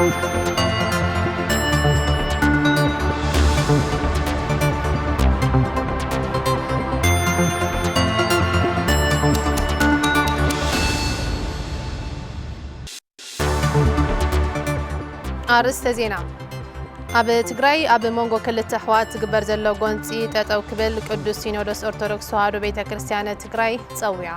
ኣርእስተ ዜና። ኣብ ትግራይ ኣብ መንጎ ክልተ ኣሕዋት ዝግበር ዘሎ ጎንፂ ጠጠው ክብል ቅዱስ ሲኖዶስ ኦርቶዶክስ ተዋሕዶ ቤተ ክርስቲያን ትግራይ ጸዊዓ።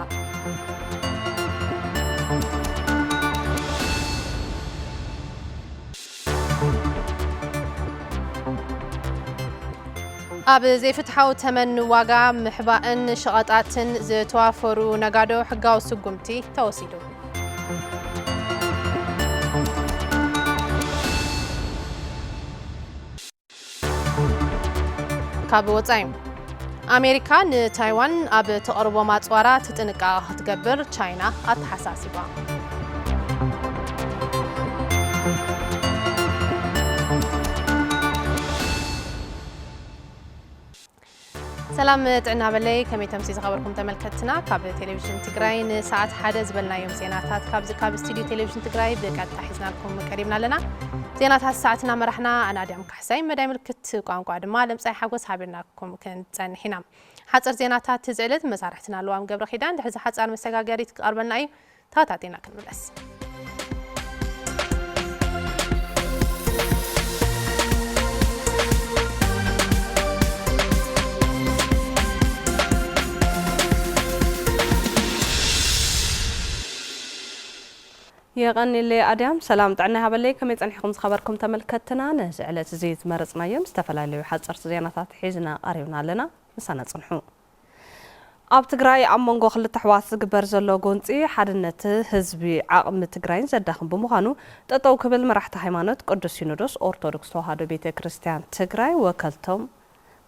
ኣብ ዘይፍትሓዊ ተመን ዋጋ ምሕባእን ሸቐጣትን ዝተዋፈሩ ነጋዶ ሕጋዊ ስጉምቲ ተወሲዱ። ካብ ወጻኢ፣ ኣሜሪካ ንታይዋን ኣብ ተቕርቦ ማጽዋራ ትጥንቃቐ ክትገብር ቻይና ኣተሓሳሲባ። ሰላም ጥዕና በለይ፣ ከመይ ተምሲ ዝኸበርኩም ተመልከትና። ካብ ቴሌቪዥን ትግራይ ንሰዓት ሓደ ዝበልናዮም ዜናታት ካብዚ ካብ ስቱዲዮ ቴሌቪዥን ትግራይ ብቀጥታ ሒዝናልኩም ቀሪብና ኣለና። ዜናታት ሰዓትና መራሕና ኣነ ኣድያም ካሕሳይ፣ መዳይ ምልክት ቋንቋ ድማ ለምጻይ ሓጎስ ሓቢርናኩም ክንጸንሕ ኢና። ሓጸር ዜናታት እዚ ዕለት መሳርሕትና ልዋም ገብረ ኪዳን ድሕዚ ሓጻር መሰጋገሪት ክቐርበልና እዩ። ተኸታቲልና ክንምለስ። የቐኒለይ ኣድያም፣ ሰላም ጥዕና ይሃበለይ። ከመይ ጸኒሕኩም ዝኸበርኩም ተመልከትና? ነዚ ዕለት እዚ ዝመረጽናዮም ዝተፈላለዩ ሓጸርቲ ዜናታት ሒዝና ቀሪብና ኣለና። ምሳና ጽንሑ። ኣብ ትግራይ ኣብ መንጎ ክልተ ኣሕዋት ዝግበር ዘሎ ጎንጺ ሓድነት ህዝቢ ዓቕሚ ትግራይን ዘዳኽም ብምዃኑ ጠጠው ክብል መራሕቲ ሃይማኖት ቅዱስ ሲኖዶስ ኦርቶዶክስ ተዋህዶ ቤተ ክርስቲያን ትግራይ ወከልቶም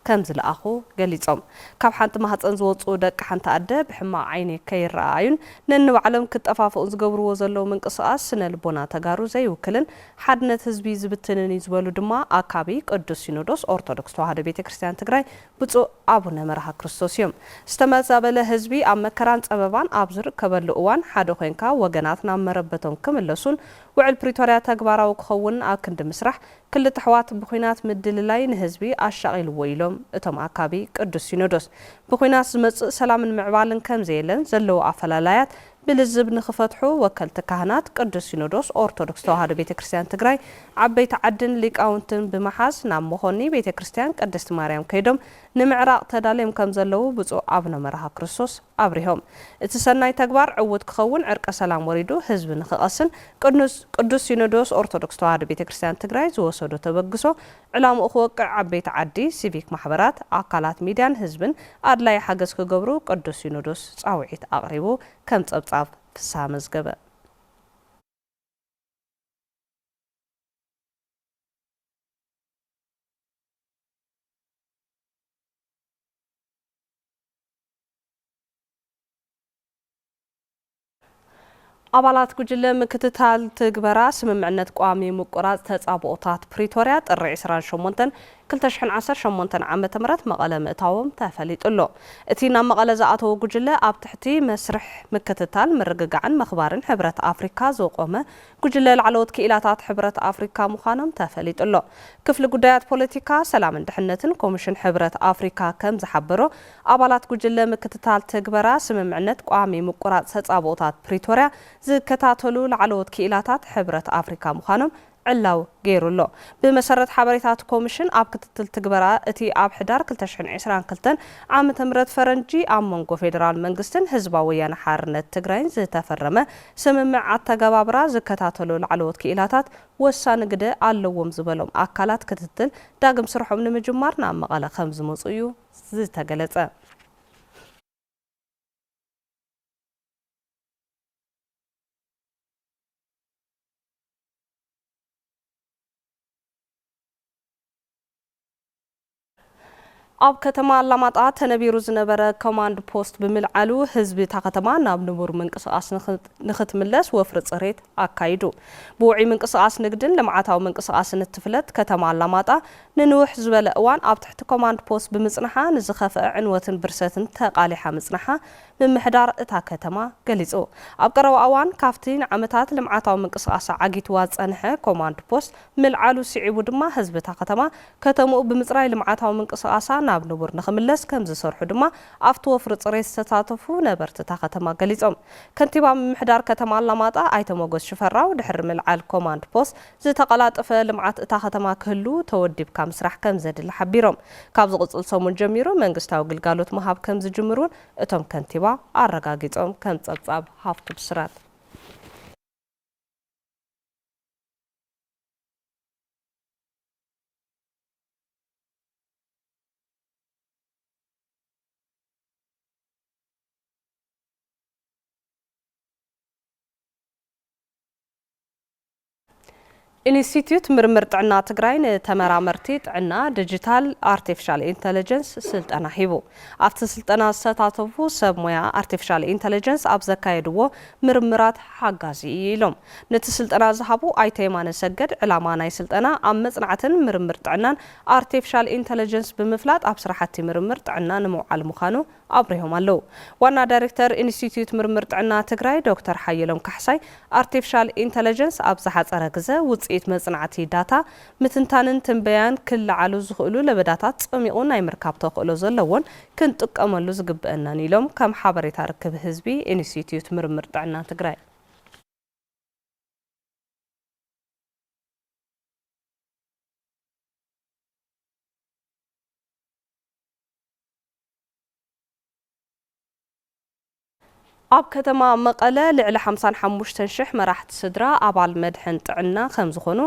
ከም ዝለኣኹ ገሊጾም። ካብ ሓንቲ ማህፀን ዝወፁ ደቂ ሓንቲ ኣደ ብሕማቕ ዓይኒ ከይረኣዩን ነንባዕሎም ክጠፋፍኡን ዝገብርዎ ዘለዉ ምንቅስቓስ ስነ ልቦና ተጋሩ ዘይውክልን ሓድነት ህዝቢ ዝብትንን እዩ ዝበሉ ድማ ኣካቢ ቅዱስ ሲኖዶስ ኦርቶዶክስ ተዋህዶ ቤተ ክርስቲያን ትግራይ ብፁዕ ኣቡነ መርሃ ክርስቶስ እዮም። ዝተመዛበለ ህዝቢ ኣብ መከራን ጸበባን ኣብ ዝርከበሉ እዋን ሓደ ኮይንካ ወገናት ናብ መረበቶም ክምለሱን ውዕል ፕሪቶርያ ተግባራዊ ክኸውን ኣብ ክንዲ ምስራሕ ክልተ ኣሕዋት ብኲናት ምድልላይ ንህዝቢ ኣሻቒልዎ ኢሎም እቶም ኣካቢ ቅዱስ ሲኖዶስ። ብኲናት ዝመጽእ ሰላምን ምዕባልን ከም ዘየለን ዘለዉ ኣፈላላያት ብልዝብ ንኽፈትሑ ወከልቲ ካህናት ቅዱስ ሲኖዶስ ኦርቶዶክስ ተዋህዶ ቤተ ክርስቲያን ትግራይ ዓበይቲ ዓድን ሊቃውንትን ብምሓዝ ናብ መኾኒ ቤተ ክርስቲያን ቅድስት ማርያም ከይዶም ንምዕራቕ ተዳልዮም ከም ዘለዉ ብፁዕ ኣቡነ መርሃ ክርስቶስ ኣብሪሆም። እቲ ሰናይ ተግባር ዕዉት ክኸውን ዕርቀ ሰላም ወሪዱ ህዝቢ ንኽቐስን ቅዱስ፣ ቅዱስ ሲኖዶስ ኦርቶዶክስ ተዋህዶ ቤተ ክርስቲያን ትግራይ ዝወሰዶ ተበግሶ ዕላምኡ ክወቅዕ ዓበይቲ ዓዲ፣ ሲቪክ ማሕበራት፣ ኣካላት ሚድያን ህዝብን ኣድላይ ሓገዝ ክገብሩ ቅዱስ ሲኖዶስ ጻውዒት ኣቕሪቡ። ከም ጸብጻብ ፍስሃ መዝገበ። ኣባላት ጉጅለ ምክትታል ትግበራ ስምምዕነት ቋሚ ምቁራጽ ተጻብኦታት ፕሪቶርያ ጥሪ ዕስራን ሸሞንተን ክልተ ሽሕን ዓሰርተ ሸሞንተን ዓመተ ምህረት መቐለ ምእታዎም ተፈሊጡ ኣሎ። እቲ ናብ መቐለ ዝኣተወ ጉጅለ ኣብ ትሕቲ መስርሕ ምክትታል፣ ምርግጋዕን ምኽባርን ሕብረት ኣፍሪካ ዝቖመ ጉጅለ ላዕለዎት ክኢላታት ሕብረት ኣፍሪካ ምዃኖም ተፈሊጡ ኣሎ። ክፍሊ ጉዳያት ፖለቲካ፣ ሰላምን ድሕነትን ኮሚሽን ሕብረት ኣፍሪካ ከም ዝሓበሮ፣ ኣባላት ጉጅለ ምክትታል ትግበራ ስምምዕነት ቋሚ ምቁራጽ ተጻብኦታት ፕሪቶርያ ዝከታተሉ ላዕለዎት ክኢላታት ሕብረት ኣፍሪካ ምዃኖም ዕላው ገይሩ ኣሎ። ብመሰረት ሓበሬታ እቲ ኮሚሽን፣ ኣብ ክትትል ትግበራ እቲ ኣብ ሕዳር ክልተ ሽሕን ዕስራን ክልተን ዓመተ ምህረት ፈረንጂ ኣብ መንጎ ፌደራል መንግስትን ህዝባዊ ወያነ ሓርነት ትግራይን ዝተፈረመ ስምምዕ ኣተገባብራ ዝከታተሉ ላዕለዎት ክኢላታት ወሳኒ ግደ ኣለዎም ዝበሎም ኣካላት ክትትል ዳግም ስርሖም ንምጅማር ናብ መቐለ ከም ዝመፁ እዩ ዝተገለፀ። ኣብ ከተማ ኣላማጣ ተነቢሩ ዝነበረ ኮማንድ ፖስት ብምልዓሉ፣ ህዝቢ እታ ከተማ ናብ ንቡር ምንቅስቓስ ንኽ-፣ ንኽትምለስ ወፍሪ ጽሬት ኣካይዱ። ብውዑይ ምንቅስቓስ ንግድን ልምዓታዊ ምንቅስቓስን እትፍለጥ ከተማ ኣላማጣ፣ ንንውሕ ዝበለ እዋን ኣብ ትሕቲ ኮማንድ ፖስት ብምጽንሓ፣ ንዝኸፍአ ዕንወትን ብርሰትን ተቓሊሓ ምጽንሓ ምምሕዳር እታ ከተማ ገሊጹ። ኣብ ቀረባ እዋን ካብቲ ንዓመታት ልምዓታዊ ምንቅስቓሳ ዓጊትዋ ዝጸንሐ ኮማንድ ፖስት ምልዓሉ ስዒቡ ድማ ህዝቢ እታ ከተማ ከተምኡ ብምጽራይ ልምዓታዊ ምንቅስቓሳ ናብ ንቡር ንኽምለስ ከም ዝሰርሑ ድማ ኣብቲ ወፍሪ ጽሬት ዝተሳተፉ ነበርቲ እታ ከተማ ገሊጾም። ከንቲባ ምምሕዳር ከተማ ኣላማጣ ኣይተ ሞገስ ሽፈራው ድሕሪ ምልዓል ኮማንድ ፖስት ዝተቐላጠፈ ልምዓት እታ ከተማ ክህሉ ተወዲብካ ምስራሕ ከም ዘድሊ ሓቢሮም። ካብ ዝቕጽል ሰሙን ጀሚሩ መንግስታዊ ግልጋሎት ምሃብ ከም ዝጅምር እውን እቶም ከንቲባ ኣረጋጊጾም። ከም ጸብጻብ ሃፍቱ ብስራት። ኢንስቲትዩት ምርምር ጥዕና ትግራይ ንተመራመርቲ ጥዕና ዲጂታል ኣርቲፊሻል ኢንተለጀንስ ስልጠና ሂቡ። ኣብቲ ስልጠና ዝተሳተፉ ሰብ ሞያ ኣርቲፊሻል ኢንተለጀንስ ኣብ ዘካየድዎ ምርምራት ሓጋዚ እዩ ኢሎም። ነቲ ስልጠና ዝሃቡ ኣይተ የማነ ሰገድ፣ ዕላማ ናይ ስልጠና ኣብ መጽናዕትን ምርምር ጥዕናን ኣርቲፊሻል ኢንተለጀንስ ብምፍላጥ ኣብ ስራሕቲ ምርምር ጥዕና ንምውዓል ምዃኑ ኣብሪሆም ኣለዉ። ዋና ዳይሬክተር ኢንስቲትዩት ምርምር ጥዕና ትግራይ ዶክተር ሓየሎም ካሕሳይ፣ ኣርቲፊሻል ኢንተለጀንስ ኣብ ዝሓጸረ ግዘ ውጽኢት መጽናዕቲ ዳታ ምትንታንን ትንበያን ክለዓሉ ዝኽእሉ ለበዳታት ጸሚቑ ናይ ምርካብ ተኽእሎ ዘለዎን ክንጥቀመሉ ዝግበአናን ኢሎም ከም ሓበሬታ ርክብ ህዝቢ ኢንስቲትዩት ምርምር ጥዕና ትግራይ። ኣብ ከተማ መቐለ ልዕሊ ሓምሳን ሓሙሽተን ሽሕ መራሕቲ ስድራ ኣባል መድሕን ጥዕና ከም ዝኾኑ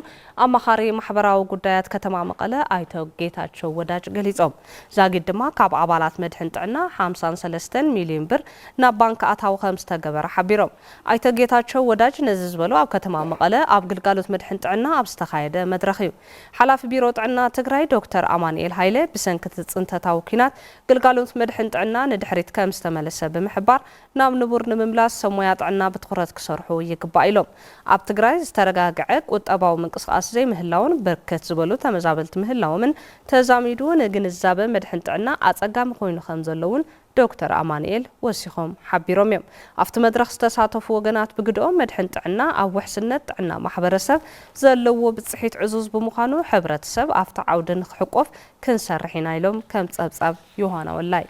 ኣማኻሪ ማሕበራዊ ጉዳያት ከተማ መቐለ ኣይተ ጌታቸው ወዳጅ ገሊጾም። ዛጊድ ድማ ካብ ኣባላት መድሕን ጥዕና ሓምሳን ሰለስተን ሚልዮን ብር ናብ ባንክ ኣታዊ ከም ዝተገበረ ሓቢሮም። ኣይተ ጌታቸው ወዳጅ ነዚ ዝበሉ ኣብ ከተማ መቐለ ኣብ ግልጋሎት መድሕን ጥዕና ኣብ ዝተኻየደ መድረኽ እዩ። ሓላፊ ቢሮ ጥዕና ትግራይ ዶክተር ኣማኑኤል ሃይለ ብሰንኪ እቲ ጽንተታዊ ኲናት ግልጋሎት መድሕን ጥዕና ንድሕሪት ከም ዝተመለሰ ብምሕባር፣ ናብ ንቡር ንምምላስ ሰብ ሞያ ጥዕና ብትኹረት ክሰርሑ ይግባእ ኢሎም። ኣብ ትግራይ ዝተረጋግዐ ቁጠባዊ ምንቅስቓስ ዘይምህላውን ብርክት ዝበሉ ተመዛበልቲ ምህላዎምን ተዛሚዱ ንግንዛበ መድሕን ጥዕና ኣጸጋሚ ኮይኑ ከም ዘሎ እውን ዶክተር ኣማኑኤል ወሲኾም ሓቢሮም እዮም። ኣብቲ መድረኽ ዝተሳተፉ ወገናት ብግድኦም መድሕን ጥዕና ኣብ ውሕስነት ጥዕና ማሕበረሰብ ዘለዎ ብፅሒት ዕዙዝ ብምዃኑ ሕብረተሰብ ኣብቲ ዓውዲ ንክሕቆፍ ክንሰርሕ ኢና ኢሎም። ከም ፀብፃብ ዮሃና ወላይ።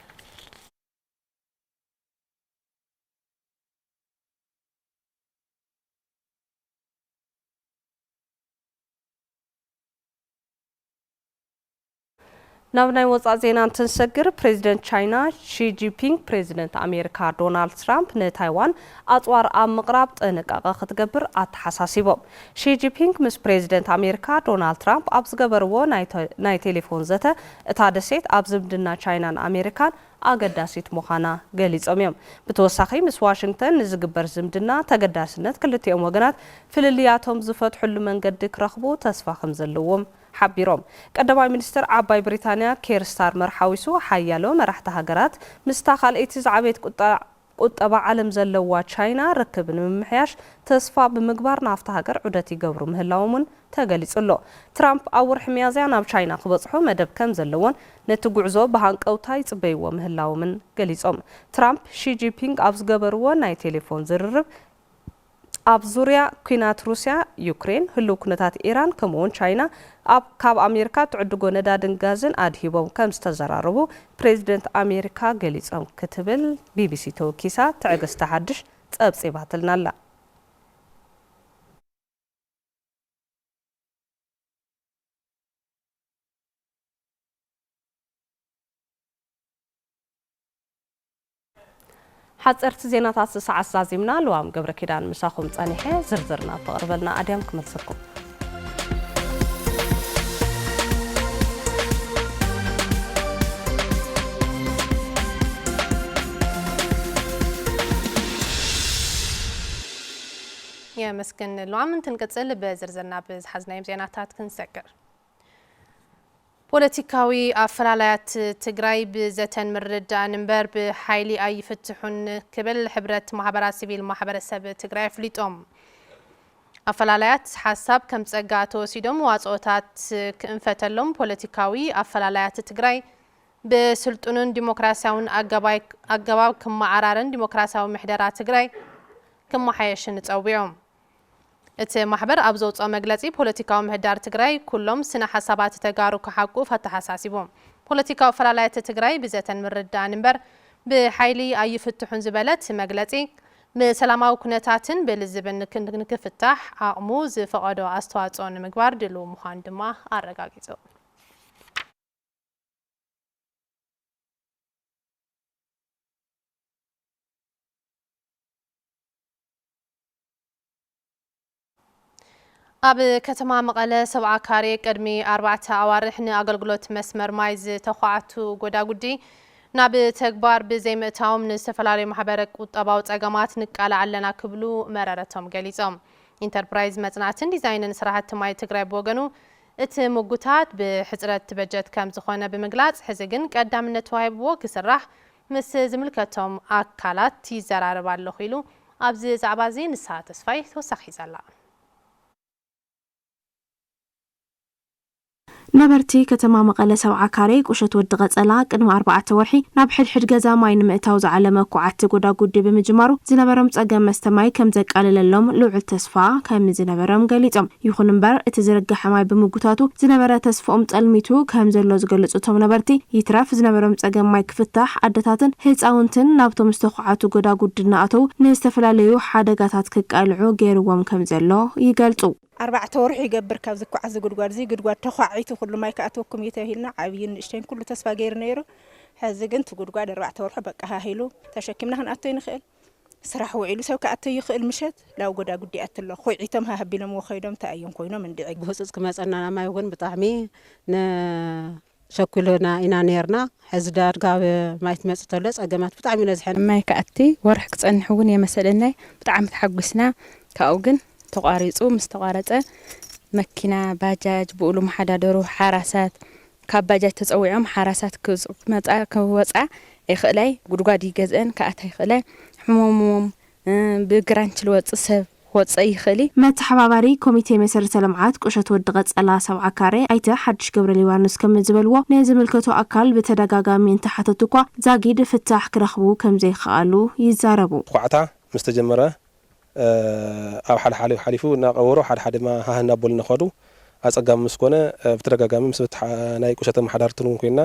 ናብ ናይ ወጻእ ዜና እንትንሰግር፣ ፕሬዚደንት ቻይና ሺ ጂንፒንግ ፕሬዚደንት ኣሜሪካ ዶናልድ ትራምፕ ንታይዋን ኣጽዋር ኣብ ምቕራብ ጥንቃቐ ክትገብር ኣተሓሳሲቦም። ሺ ጂንፒንግ ምስ ፕሬዚደንት ኣሜሪካ ዶናልድ ትራምፕ ኣብ ዝገበርዎ ናይ ተ-፣ ናይ ቴሌፎን ዘተ፣ እታ ደሴት ኣብ ዝምድና ቻይናን ኣሜሪካን ኣገዳሲት ምዃና ገሊጾም እዮም። ብተወሳኺ፣ ምስ ዋሽንግተን ንዝግበር ዝምድና ተገዳስነት ክልቲኦም ወገናት ፍልልያቶም ዝፈትሑሉ መንገዲ ክረኽቡ ተስፋ ከም ዘለዎም ሓቢሮም። ቀዳማይ ሚኒስትር ዓባይ ብሪታንያ ኬር ስታርመር ሓዊሱ ሓያሎ መራሕቲ ሃገራት ምስታ ካልኣይቲ ዝዓበየት ቁጣ-፣ ቁጠባ ዓለም ዘለዋ ቻይና ርክብ ንምምሕያሽ ተስፋ ብምግባር ናብታ ሃገር ዑደት ይገብሩ ምህላዎም እውን ተገሊጹ ኣሎ። ትራምፕ ኣብ ወርሒ ሚያዝያ ናብ ቻይና ክበጽሑ መደብ ከም ዘለዎን ነቲ ጉዕዞ ብሃንቀውታ ይጽበይዎ ምህላዎምን ገሊጾም። ትራምፕ ሺ ጂንፒንግ ኣብ ዝገበርዎ ናይ ቴሌፎን ዝርርብ፣ ኣብ ዙርያ ኲናት ሩስያ ዩክሬን፣ ህሉው ኩነታት ኢራን፣ ከምኡውን ቻይና ኣብ፣ ካብ ኣሜሪካ ትዕድጎ ነዳድን ጋዝን ኣድሂቦም ከም ዝተዘራረቡ ፕሬዚደንት ኣሜሪካ ገሊጾም ክትብል ቢ ቢ ሲ ተወኪሳ ትዕግስቲ ሓድሽ ጸብጺባትልና ኣላ። ሓጸርቲ ዜናታት ሰዓት ዛዚምና። ልዋም ገብረ ኪዳን ምሳኹም ጸኒሐ። ዝርዝር ናብ ተቕርበልና ኣድያም ክመልሰኩም። የመስግን ልዋም። እንትንቅጽል ብዝርዝር ናብ ዝሓዝናዮም ዜናታት ክንሰግር። ፖለቲካዊ ኣፈላላያት ትግራይ ብዘተን ምርድዳእን እምበር ብሓይሊ ኣይፍትሑን ክብል ሕብረት ማሕበራት ሲቪል ማሕበረሰብ ትግራይ ኣፍሊጦም። ኣፈላላያት ሓሳብ ከም ጸጋ ተወሲዶም ዋጽኦታት ክእንፈተሎም ፖለቲካዊ ኣፈላላያት ትግራይ ብስልጡንን ዲሞክራሲያውን ኣገባይ-፣ ኣገባብ ክመዓራረን ዲሞክራሲያዊ ምሕደራ ትግራይ ክመሓየሽን ጸዊዑ። እቲ ማሕበር ኣብ ዘውፅኦ መግለፂ፣ ፖለቲካዊ ምህዳር ትግራይ ኩሎም ስነ ሓሳባት ተጋሩ ክሓቁፍ ኣተሓሳሲቡ። ፖለቲካዊ ኣፈላላያት ትግራይ ብዘተን ምርድዳእን እምበር ብሓይሊ ኣይፍትሑን ዝበለ እቲ መግለፂ፣ ብሰላማዊ ኩነታትን ብልዝብን ንክ-፣ ንክፍታሕ ዓቕሙ ዝፈቐዶ ኣስተዋፅኦ ንምግባር ድሉው ምዃኑ ድማ ኣረጋጊፁ። ኣብ ከተማ መቐለ ሰብዓ ካሬ ቅድሚ ኣርባዕተ ኣዋርሕ ንኣገልግሎት መስመር ማይ ዝተዃዕቱ ጎዳጉዲ ናብ ተግባር ብዘይምእታዎም ንዝተፈላለዩ ማሕበረ ቁጠባዊ ጸገማት ንቃላዕ ኣለና ክብሉ መረረቶም ገሊጾም። ኢንተርፕራይዝ መጽናዕትን ዲዛይንን ስራሕቲ ማይ ትግራይ ብወገኑ፣ እቲ ምጉታት ብሕጽረት በጀት ከም ዝኾነ ብምግላጽ፣ ሕዚ ግን ቀዳምነት ተዋሂብዎ ክስራሕ ምስ ዝምልከቶም ኣካላት ይዘራረብ ኣለኹ ኢሉ። ኣብዚ ዛዕባ እዚ ንስሃ ተስፋይ ተወሳኺ ሒዛ ኣላ። ነበርቲ ከተማ መቐለ ሰብዓ ካሬ ቁሸት ወዲ ቀጸላ ቅድሚ ኣርባዕተ ወርሒ ናብ ሕድሕድ ገዛ ማይ ንምእታው ዝዓለመ ኳዕቲ ጎዳጉዲ ብምጅማሩ ዝነበሮም ጸገም መስተ ማይ ከም ዘቃለለሎም ልዑል ተስፋ ከም ዝነበሮም ገሊጾም። ይኹን እምበር እቲ ዝርገሐ ማይ ብምጉታቱ ዝነበረ ተስፍኦም ጸልሚቱ ከም ዘሎ ዝገልጹ እቶም ነበርቲ፣ ይትረፍ ዝነበሮም ጸገም ማይ ክፍታሕ ኣደታትን ህጻውንትን ናብቶም ዝተዃዕቱ ጎዳጉዲ እናኣተው ንዝተፈላለዩ ሓደጋታት ክቃልዑ ገይርዎም ከም ዘሎ ይገልጹ። ኣርባዕተ ወርሒ ይገብር ካብ ዝኳዓት እዚ ጉድጓድ እዚ፣ ጉድጓድ ተዃዒቱ ኩሉ ማይ ክኣትወኩም እዩ ተባሂልና፣ ዓብይን ንእሽተይን ኩሉ ተስፋ ገይሩ ነይሩ። ሕዚ ግን እቲ ጉድጓድ ኣርባዕተ ወርሑ በቃ ሃሂሉ፣ ተሸኪምና ክንኣቶ ይንኽእል፣ ስራሕ ውዒሉ ሰብ ክኣቶ ይኽእል፣ ምሸት ላው ጎዳጉዲ ይኣቱ ኣሎ። ኹዒቶም ሃህ ኣቢሎምዎ ኸይዶም፣ እንታይ እዮም ኮይኖም እንድዒ። ብህፁፅ ክመፀና ማይ እውን ብጣዕሚ ነ-፣ ሸኩልና ኢና ነርና። ሕዚ ዳርጋ ኣብ ማይ ትመጽእ ተሎ ጸገማት ብጣዕሚ እዩ ነዝሐን። ማይ ክኣቲ ወርሒ ክጸንሕ እውን የመሰለናይ። ብጣዕሚ ተሓጒስና። ካብኡ ግን ተቋሪጹ፣ ምስ ተቋረጸ መኪና፣ ባጃጅ ብኡ ልመሓዳደሩ ሓራሳት፣ ካብ ባጃጅ ተጸዊዖም ሓራሳት ክወጽ-፣ ክመጻ፣ ክወጻ ኣይኽእላይ። ጉድጓድ ይገዝአን ክኣታ ኣይኽእላይ። ሕሙሞም፣ እ፣ ብግራንች ልወጽእ ሰብ ክወጽእ ይኽእል እዩ። መተሓባባሪ ኮሚቴ መሰረተ ልምዓት ቁሸት ወዲ ቀጸላ ሰብዓ ካሬ ኣይተ ሓድሽ ገብረ ሊባኖስ ከም ዝበልዎ፣ ንዝምልከቶ ኣካል ብተደጋጋሚ እንተሓተቱ እኳ ዛጊድ ፍታሕ ክረኽቡ ከም ዘይከኣሉ ይዛረቡ። ኳዕታ ምስ ተጀመረ፣ እ፣ ኣብ ሓደ ሓሊፉ ሓሊፉ እናቐወሩ፣ ሓደ ሓደ ድማ ሃህ እናበሉ እናኸዱ ኣጸጋሚ ምስ ኮነ፣ እ፣ ብተደጋጋሚ ምስ በተሓ-፣ ናይ ቁሸት ኣመሓዳርትን እውን ኮይንና፣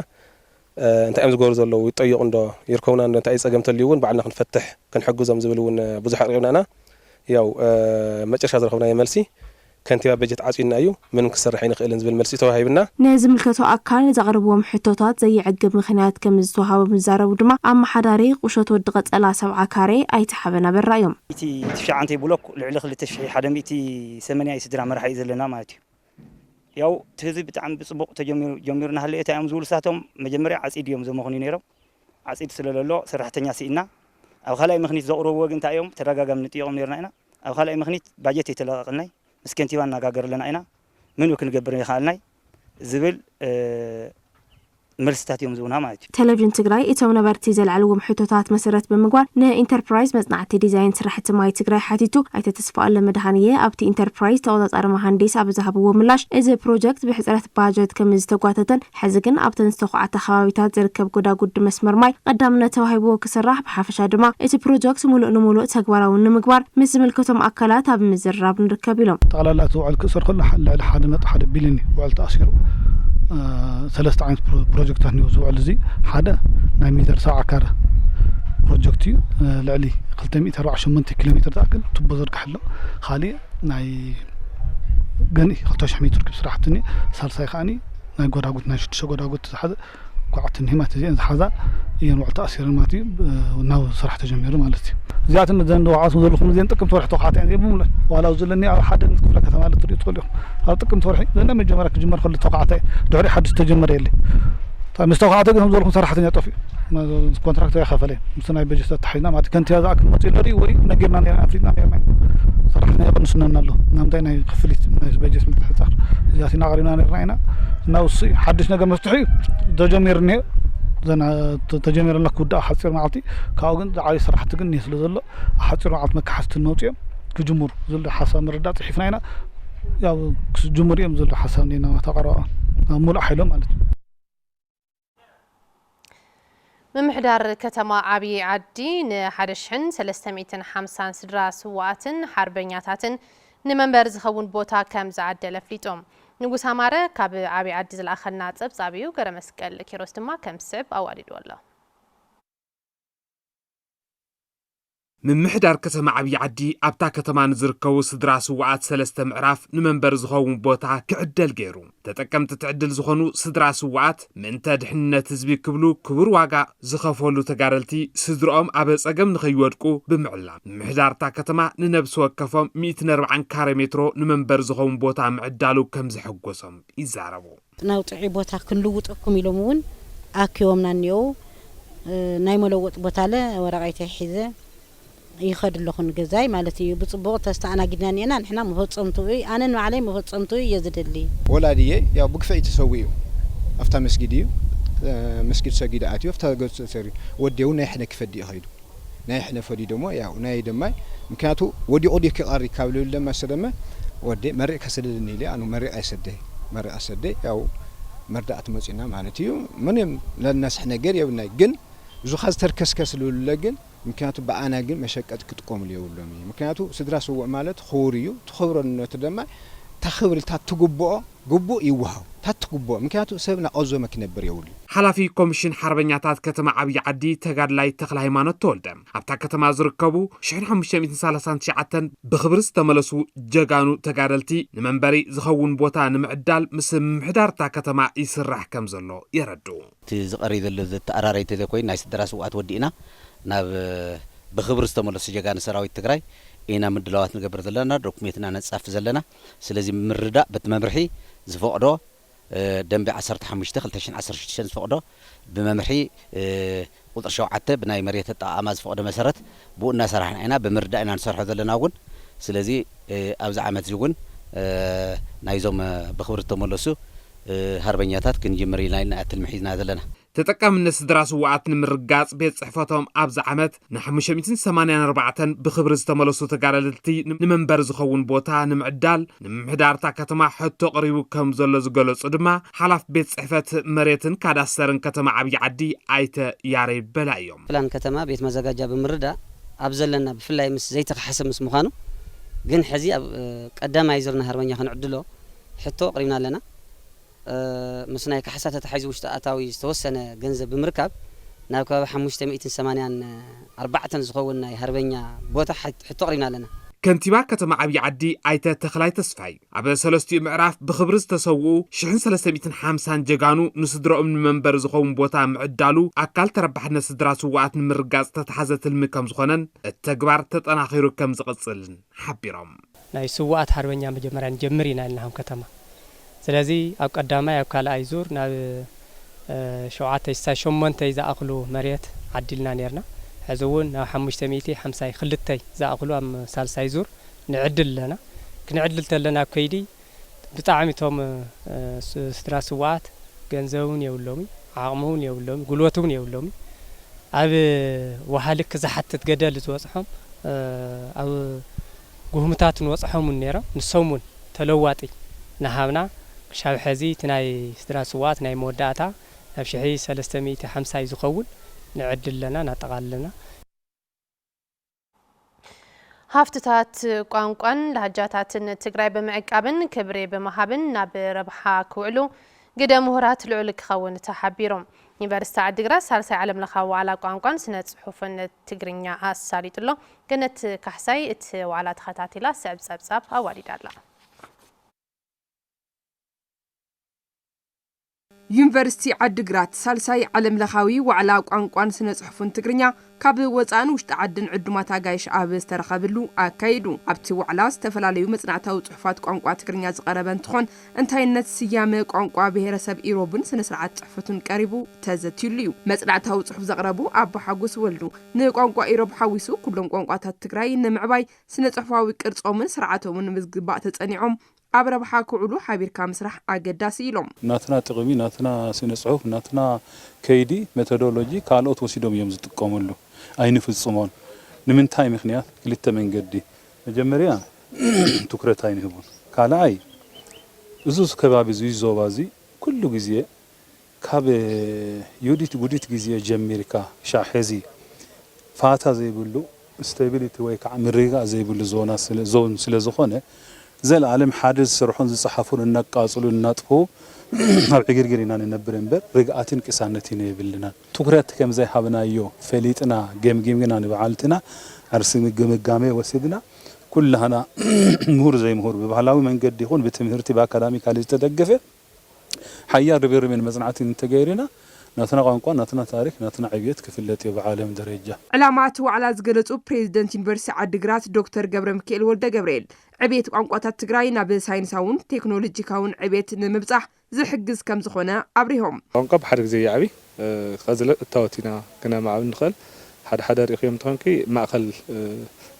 እ፣ እንታይ እዮም ዝገብሩ ዘለዉ? ይጠየቑ እንዶ? ይርከቡና እንዶ? እንታይ እዩ ጸገም ተልዩ እውን ባዕልና ክንፈትሕ፣ ክንሕግዞም ዝብል እውን፣ እ፣ ብዙሕ ኣቕሪብና ኢና። ያው፣ እ፣ መጨረሻ ዝረኸብናዮ መልሲ፣ ከንቲባ በጀት ዓጽዩና እዩ፣ ምንም ክሰርሕ ኣይንኽእልን ዝብል መልሲ ተዋሂብና። ንዝምልከቶ ኣካል ዘቕርብዎም ሕቶታት ዘየዕግብ ምኽንያት ከም ዝተዋሃቦም ዝዛረቡ ድማ ኣመሓዳሪ ቁሸት ወዲ ቀጸላ ሰብዓ ካሬ ኣይተ ሓበን ኣበራ እዮም። እቲ ትሽዓንተይ ብሎክ ልዕሊ ክልተ ሽሕ ሓደ ሚእቲ ሰማንያ ስድራ መራሒ እዩ ዘለና ማለት እዩ። ያው እቲ ህዝቢ ብጣዕሚ ብጽቡቕ ተጀሚሩ፣ ጀሚሩ እናሃለየ እንታይ እዮም ዝብሉ ንሳቶም መጀመርያ ዓጺድ እዮም ዘመኽንዩ ነይሮም። ዓጺድ ስለ ዘሎ ሰራሕተኛ ስኢና። ኣብ ካልኣይ ምኽኒት ዘቕርብዎ ግን እንታይ እዮም ተደጋጋሚ ንጥይቖም ነይርና ኢና። ኣብ ካልኣይ ምኽኒት ባጀት ኣይተለቐቕልናይ፣ ምስ ከንቲባ እናጋገርለና ኢና። ምንም ክንገብር ይኸኣልናይ ዝብል፣ እ፣ መልስታት እዮም ዝህቡና ማለት እዩ። ቴሌቪዥን ትግራይ እቶም ነበርቲ ዘልዓልዎም ሕቶታት መሰረት ብምግባር ንኢንተርፕራይዝ መጽናዕቲ ዲዛይን ስራሕቲ ማይ ትግራይ ሓቲቱ። ኣይተ ተስፋኣለም መድሃንየ ኣብቲ ኢንተርፕራይዝ ተቖጻጻሪ መሃንዲስ ኣብ ዝሃብዎ ምላሽ፣ እዚ ፕሮጀክት ብሕጽረት ባጀት ከም ዝተጓተተን ሕዚ ግን ኣብተን ዝተዃዕታ ከባቢታት ዝርከብ ጎዳጉዲ መስመር ማይ ቀዳምነት ተዋሂብዎ ክስራሕ፣ ብሓፈሻ ድማ እቲ ፕሮጀክት ሙሉእ ንሙሉእ ተግባራዊ ንምግባር ምስ ዝምልከቶም ኣካላት ኣብ ምዝርራብ ንርከብ ኢሎም። ጠቕላላ እቲ ውዕል ክእሰር ከሎ ልዕሊ ሓደ ነጥቢ ሓደ ቢልዮን እዩ ውዕል ተኣሲሩ። እ፣ ሰለስተ ዓይነት ፕሮ-፣ ፕሮጀክታት እዩ ዝውዕል። እዚ ሓደ ናይ ሚተር ሰብዓ ካረ ፕሮጀክት እዩ። እ፣ ልዕሊ ክልተ ሚእቲ ኣርባዓ ሸሞንተ ኪሎ ሜትር ዝኣክል ቱቦ ዘርግሐ ኣሎ። ካሊእ ናይ ገንኢ ክልተ ሽሕ ሜትር ክብ ስራሕቲ እኒአ። ሳልሳይ ከዓኒ ናይ ጎዳጉት፣ ናይ ሽዱሽተ ጎዳጉት ዝሓዘ ኳዕቲ እኒሀ ማለት እዚአን ዝሓዛ እየን ውዕል ተኣሲረን ማለት እዩ። ብ-፣ ናብ ስራሕ ተጀሚሩ ማለት እዩ። እዚኣተን እዘን ዝወዓኹም ዘለኹም እዚአን ጥቅምቲ ወርሒ ተኳዕታ እየን እዚአን ብምሉእ። ዋላ ኣብዚ ዘለኒ ኣብ ሓደ ክፍለ ከተማ ኣሎ ትሪኡ ትኽእሉ ኢኹም። ኣብ ጥቅምቲ ወርሒ ዘለ መጀመርያ ክጅመር ከሎ ተኳዕታ እዩ። ድሕሪ ሓድሽ ተጀመረ የለ። ምስ ተኳዕተ ግን ከም ዝበልኩም ሰራሕተኛ ጠፊኡ። ኮንትራክተር ኣይኸፈለ። ምስ ናይ በጀት ኣተሓሒዝና ማለት ከንቲባ ዝኣክል መፂኡ ኣሎ ድዩ ወይ ነጊርና ነርና ኣፍሊጥና ነርና። ሰራሕተኛ ይቕንስነና ኣሎ። ናምንታይ ናይ ክፍሊት ናይ በጀት ምትሕጻር እዚኣቲና ኣቕሪብና ነርና ኢና። እና ውሱ እዩ። ሓድሽ ነገር መፍትሒ እዩ። ተጀሚሩ እኒሄ። ዘና-፣ ተ-፣ ተጀሚሩ ኣሎ ክውዳእ ሓፂር መዓልቲ። ካብኡ ግን ዝዓበየ ስራሕቲ ግን እኒሄ ስለ ዘሎ ሓፂር መዓልቲ መካሓስቲ እናውፅኦም ክጅምሩ ዝብል ሓሳብ ምርዳእ ፅሒፍና ኢና። ያው ክጅምሩ እዮም ዝብል ሓሳብ እኒሄና ተቐረባ። ኣብ ሙሉእ ሓይሎም ማለት እዩ። ምምሕዳር ከተማ ዓብዪ ዓዲ ንሓደ ሽሕን ሰለስተ ሚእትን ሓምሳን ስድራ ስውኣትን ሓርበኛታትን ንመንበሪ ዝኸውን ቦታ ከም ዝዓደለ ኣፍሊጡ። ንጉስ ኣማረ ካብ ዓብዪ ዓዲ ዝለኣኸልና ጸብጻብ እዩ። ገረመስቀል ኪሮስ ድማ ከም ዝስዕብ ኣዋዲድዎ ኣሎ። ምምሕዳር ከተማ ዓብዪ ዓዲ ኣብታ ከተማ ንዝርከቡ ስድራ ስውኣት ሰለስተ ምዕራፍ ንመንበሪ ዝኸውን ቦታ ክዕደል ገይሩ። ተጠቀምቲ እቲ ዕድል ዝኾኑ ስድራ ስውኣት ምእንተ ድሕንነት ህዝቢ ክብሉ ክቡር ዋጋ ዝኸፈሉ ተጋደልቲ ስድርኦም ኣብ ጸገም ንኸይወድቁ ብምዕላም ምምሕዳር እታ ከተማ ንነብሲ ወከፎም ሚእትን ኣርባዓን ካሬ ሜትሮ ንመንበሪ ዝኸውን ቦታ ምዕዳሉ ከም ዘሐጎሶም ይዛረቡ። ናብ ጥዑይ ቦታ ክንልውጠኩም ኢሎም እውን ኣኪቦምና እኒአው። ናይ መለወጢ ቦታ ለ ወረቐይተይ ሒዘ ይኸድ ኣለኹ ንገዛይ ማለት እዩ። ብፅቡቕ ተስተኣናጊድና እኒአና ንሕና መፈፀምትኡ ኣነ ንባዕለይ መፈፀምትኡ እየ ዝደሊ። ወላድየ ያው ብግፍዒ ተሰዊኡ ኣብታ መስጊድ እዩ መስጊድ ሰጊዱ ኣትዩ ኣብታ ገፁ ተሰሪዩ ወዲ እውን ናይ ሕነ ክፈዲ እዩ ኸይዱ ናይ ሕነ ፈዲ ደሞ ያው ናይ ደማይ ምክንያቱ ወዲቑ ድዩ ክቐሪ ካብ ልብል ደማ ሰደመ ወዲ መሪዕ ከሰደደኒ ኢለ ኣኑ መሪዕ ኣይሰደ መሪዕ ኣሰደ ያው መርዳእቲ መፂና ማለት እዩ ምንም ለናስሕ ነገር የብልናይ ግን ብዙኻ ዝተርከስከስ ልብለ ግን ምክንያቱ ብኣና ግን መሸቀጥ ክጥቀምሉ የብሎም እዩ ምክንያቱ ስድራ ስውእ ማለት ክቡር እዩ ትኽብረነቱ ደማ ታኽብር ኢልታ ትግብኦ ግቡእ ይወሃብ ታትግቦ ምክንያቱ ሰብ ናቆዘመ ክነብር የብሉ። ሓላፊ ኮሚሽን ሓርበኛታት ከተማ ዓብዪ ዓዲ ተጋድላይ ተኽለሃይማኖት ተወልደ ኣብታ ከተማ ዝርከቡ ሽሕን ሓሙሽተ ሚእትን ሰላሳን ትሽዓተን ብኽብሪ ዝተመለሱ ጀጋኑ ተጋደልቲ ንመንበሪ ዝኸውን ቦታ ንምዕዳል ምስ ምምሕዳር እታ ከተማ ይስራሕ ከም ዘሎ የረድኡ። እቲ ዝቐሪ ዘሎ ዘተኣራረይ ተዘይኮይኑ ናይ ስድራ ስውኣት ወዲእና ናብ ብኽብሪ ዝተመለሱ ጀጋኑ ሰራዊት ትግራይ ኢና ምድላዋት ንገብር ዘለና ዶኩሜንት ኢና ነፃፊ ዘለና ስለዚ ምርዳእ በቲ መምርሒ ዝፈቕዶ ደንቢ ዓሰርተ ሓሙሽተ ክልተ ሽሕን ዓሰርተ ሽዱሽተን ዝፈቕዶ ብመምርሒ ቁፅሪ ሸውዓተ ብናይ መሬት ኣጠቓቕማ ዝፈቕዶ መሰረት ብኡ እናሰራሕና ኢና ብምርዳእ ኢና ንሰርሖ ዘለና እውን ስለዚ ኣብዚ ዓመት እዚ እውን ናይዞም ብኽብሪ ዝተመለሱ ሃርበኛታት ክንጅምር ኢና ኢልና እያ ትልሚ ሒዝና ዘለና። ተጠቃምነት ስድራ ስውኣት ንምርጋፅ ቤት ፅሕፈቶም ኣብዚ ዓመት ን ሓሙሽተ ሚእትን ሰማንያን ኣርባዕተን ብኽብሪ ዝተመለሱ ተጋደልቲ ንመንበሪ ዝኸውን ቦታ ንምዕዳል ንምምሕዳር እታ ከተማ ሕቶ ቀሪቡ ከም ዘሎ ዝገለፁ ድማ ሓላፊ ቤት ፅሕፈት መሬትን ካዳስተርን ከተማ ዓብዪ ዓዲ ኣይተ ያሬድ በላይ እዮም። ፕላን ከተማ ቤት ማዘጋጃ ብምርዳእ ኣብ ዘለና ብፍላይ ምስ ዘይተኸሓሰ ምስ ምዃኑ ግን ሕዚ ኣብ ቀዳማይ ዙር ንሃርበኛ ክንዕድሎ ሕቶ ኣቕሪብና ኣለና። ምስ ናይ ካሕሳ ተታሒዙ ውሽጢ ኣታዊ ዝተወሰነ ገንዘብ ብምርካብ ናብ ከባቢ ሓሙሽተ ሚእትን ሰማንያን ኣርባዕተን ዝኸውን ናይ ሃርበኛ ቦታ ሕቶ ኣቕሪብና ኣለና። ከንቲባ ከተማ ዓብዪ ዓዲ ኣይተ ተኽላይ ተስፋይ ኣብ ሰለስቲኡ ምዕራፍ ብኽብሪ ዝተሰውኡ ሽሕን ሰለስተ ሚእትን ሓምሳን ጀጋኑ ንስድረኦም ንመንበሪ ዝኸውን ቦታ ምዕዳሉ ኣካል ተረባሕነት ስድራ ስውኣት ንምርጋፅ ዝተትሓዘ ትልሚ ከም ዝኾነን እቲ ተግባር ተጠናኺሩ ከም ዝቕፅልን ሓቢሮም። ናይ ስውኣት ሓርበኛ መጀመርያ ንጀምር ኢና ኢልና ከም ከተማ። ስለዚ ኣብ ቀዳማይ ኣብ ካልኣይ ዙር ናብ ሸውዓተ ስሳይ ሸሞንተ ዝኣኽሉ መሬት ዓዲልና ኔርና። ሕዚ እውን ናብ ሓሙሽተ ሚእቲ ሓምሳይ ክልተ ዝኣኽሉ ኣብ ሳልሳይ ዙር ንዕድል ኣለና። ክንዕድል ተለና ኣብ ከይዲ ብጣዕሚ እቶም ስድራ ስውኣት ገንዘብ እውን የብሎምን ዓቕሚ እውን የብሎምን ጉልበት እውን የብሎምን ኣብ ወሃ ልክ ዝሓትት ገደል ዝበፅሖም ኣብ ጉህምታት ንበፅሖም እውን ነይሮም ንሶም እውን ተለዋጢ እናሃብና ክሻብ ሐዚ እቲ ናይ ስድራ ስውኣት ናይ መወዳእታ ናብ ሽሕ ሰለስተ ሚእቲ ሓምሳ እዩ ዝኸውን ንዕድል ኣለና እናጠቓለልና ሃፍትታት ቋንቋን ላህጃታትን ትግራይ ብምዕቃብን ክብሪ ብምሃብን ናብ ረብሓ ክውዕሉ ግደ ምሁራት ልዑል ክኸውን ተሓቢሩ። ዩኒቨርሲቲ ዓዲግራት ሳልሳይ ዓለም ለኻዊ ዋዕላ ቋንቋን ስነ ጽሑፍን ትግርኛ ኣሳሊጡ ኣሎ። ገነት ካሕሳይ እቲ ዋዕላ ተኸታቲላ ስዕብ ጸብጻብ ኣዋዲዳ ኣላ። ዩኒቨርሲቲ ዓዲግራት ሳልሳይ ዓለም ለኻዊ ዋዕላ ቋንቋን ስነ ጽሑፍን ትግርኛ ካብ ወጻእን ውሽጢ ዓድን ዕዱማት ኣጋይሽ ኣብ ዝተረኸብሉ ኣካይዱ። ኣብቲ ዋዕላ ዝተፈላለዩ መጽናዕታዊ ጽሑፋት ቋንቋ ትግርኛ ዝቐረበ እንትኾን እንታይነት ስያመ ቋንቋ ብሄረሰብ ኢሮብን ስነ ስርዓት ጽሕፈቱን ቀሪቡ ተዘትዩሉ እዩ። መጽናዕታዊ ጽሑፍ ዘቕረቡ ኣባ ሓጎስ ወልዱ ንቋንቋ ኢሮብ ሓዊሱ ኩሎም ቋንቋታት ትግራይ ንምዕባይ ስነ ጽሑፋዊ ቅርጾምን ስርዓቶምን ብዝግባእ ተጸኒዖም ኣብ ረብሓ ክውዕሉ ሓቢርካ ምስራሕ ኣገዳሲ ኢሎም። ናትና ጥቕሚ፣ ናትና ስነ ጽሑፍ፣ ናትና ከይዲ፣ ሜቶዶሎጂ ካልኦት ወሲዶም እዮም ዝጥቀምሉ። ኣይንፍጽሞን። ንምንታይ ምኽንያት? ክልተ መንገዲ። መጀመርያ ትኩረት ኣይንህቦን። ካልኣይ እዚ ከባቢ እዚ ዞባ እዚ ኩሉ ግዜ ካብ ዩዲት ጉዲት ግዜ ጀሚርካ ክሻዕ ሕዚ ፋታ ዘይብሉ፣ ስቴቢሊቲ ወይ ከዓ ምርግጋእ ዘይብሉ ዞና ስለ፣ ዞን ስለ ዝኾነ፣ ዘላለም ሓደ ዝሰርሖን ዝጸሓፉን እናቃጽሉ እናጥፍኡ ኣብ ዕግርግር ኢና ንነብር እምበር፣ ርግኣትን ቅሳነትን የብልናን። ትኩረት ከም ዘይሃብናዮ ፈሊጥና ገምጊምና ንበዓልትና ዓርሲ ግምጋሜ ወሲድና፣ ኩላህና ምሁር ዘይምሁር ብባህላዊ መንገዲ ይኹን ብትምህርቲ ብኣካዳሚካሊ ዝተደገፈ ሓያል ርብርብን መጽናዕትን እንተገይርና፣ ናትና ቋንቋ፣ ናትና ታሪኽ፣ ናትና ዕብየት ክፍለጥ እዩ ብዓለም ደረጃ። ዕላማ እቲ ዋዕላ ዝገለጹ ፕሬዚደንት ዩኒቨርሲቲ ዓዲግራት ዶክተር ገብረ ሚካኤል ወልደ ገብርኤል፣ ዕብየት ቋንቋታት ትግራይ ናብ ሳይንሳውን ቴክኖሎጂካውን ዕብየት ንምብጻሕ ዝሕግዝ ከም ዝኾነ ኣብሪሆም። ቋንቋ ብሓደ ግዜ ይዓቢ፣ እ፣ ከዚ እታወት ኢና ክነማዕብል ንኽእል። ሓደ ሓደ ርኢኹዮም እንተኾንኪ ማእኸል፣ እ፣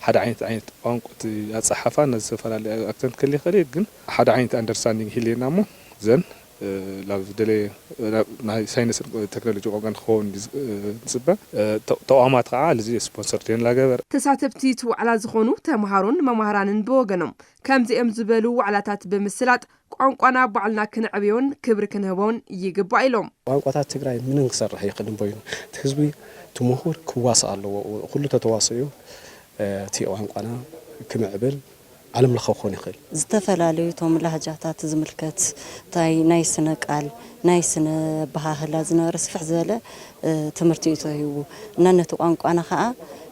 ሓደ ዓይነት፣ ዓይነት ቋንቋ እቲ ኣጸሓሕፋ ነዚ ዝተፈላለየ ኣክሰንት ክህልይ ይኽእል እዩ፣ ግን ሓደ ዓይነት ኣንደርስታንዲንግ ይህልየና እሞ ዘን፣ እ፣ ላብ ዝደለየ፣ እ፣ ላብ ናይ ሳይንስን ቴክኖሎጂ ቋንቋ ንክኸውን እዩ ዝ-፣ እ፣ ንጽበ። እ፣ ተ-፣ ተቋማት ከዓ ልዚ ስፖንሰር ደን ላገበር። ተሳተፍቲ እቲ ዋዕላ ዝኾኑ ተምሃሮን መማህራንን ብወገኖም ከምዚኦም ዝበሉ ዋዕላታት ብምስላጥ ቋንቋና ባዕልና ክነዕብዮን ክብሪ ክንህቦን ይግባእ ኢሎም። ቋንቋታት ትግራይ ምንም ክሰርሕ ኣይኽእልን በይኑ። እቲ ህዝቢ፣ እቲ ምሁር ክዋሳእ ኣለዎ። ኩሉ ተተዋሲኡ፣ እ፣ እቲ ቋንቋና ክምዕብል ዓለም ለኸ ክኾን ይኽእል። ዝተፈላለዩ እቶም ላህጃታት ዝምልከት፣ እንታይ ናይ ስነ ቃል፣ ናይ ስነ ኣበሃህላ ዝነበረ ስፍሕ ዝበለ፣ እ፣ ትምህርቲ እዩ ተዋሂቡ። እና ነቲ ቋንቋና ኸዓ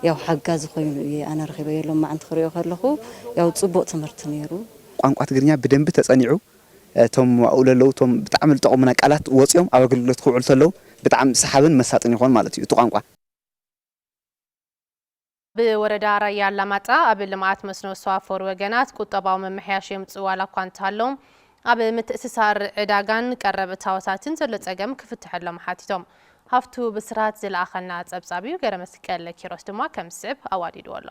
ያው ሓጋዚ ኮይኑ እየ ኣነ ረኺበዮ። ሎማዓንቲ ክሪኦ ከለኹ ያው ጽቡቕ ትምህርቲ ነይሩ። ቋንቋ ትግርኛ ብደንቢ ተጸኒዑ፣ እቶም ኣብኡ ለለዉ እቶም ብጣዕሚ ዝጠቕሙና ቃላት ወጺኦም ኣብ ኣገልግሎት ክውዕሉ ተለዉ ብጣዕሚ ሰሓብን መሳጥን ይኾን ማለት እዩ እቲ ቋንቋ። ብወረዳ ራያ ኣላማጣ ኣብ ልምዓት መስኖ ዝተዋፈሩ ወገናት ቁጠባዊ ምምሕያሽ የምፅኡ ዋላ እኳ እንተሃለዉ፣ ኣብ ምትእስሳር ዕዳጋን ቀረብ እታወታትን ዘሎ ፀገም ክፍትሐሎም ሓቲቶም። ሃፍቱ ብስራት ዝለኣኸልና ፀብፃብ እዩ። ገረ መስቀል ኪሮስ ድማ ከም ዝስዕብ ኣዋዲድዎ ኣሎ።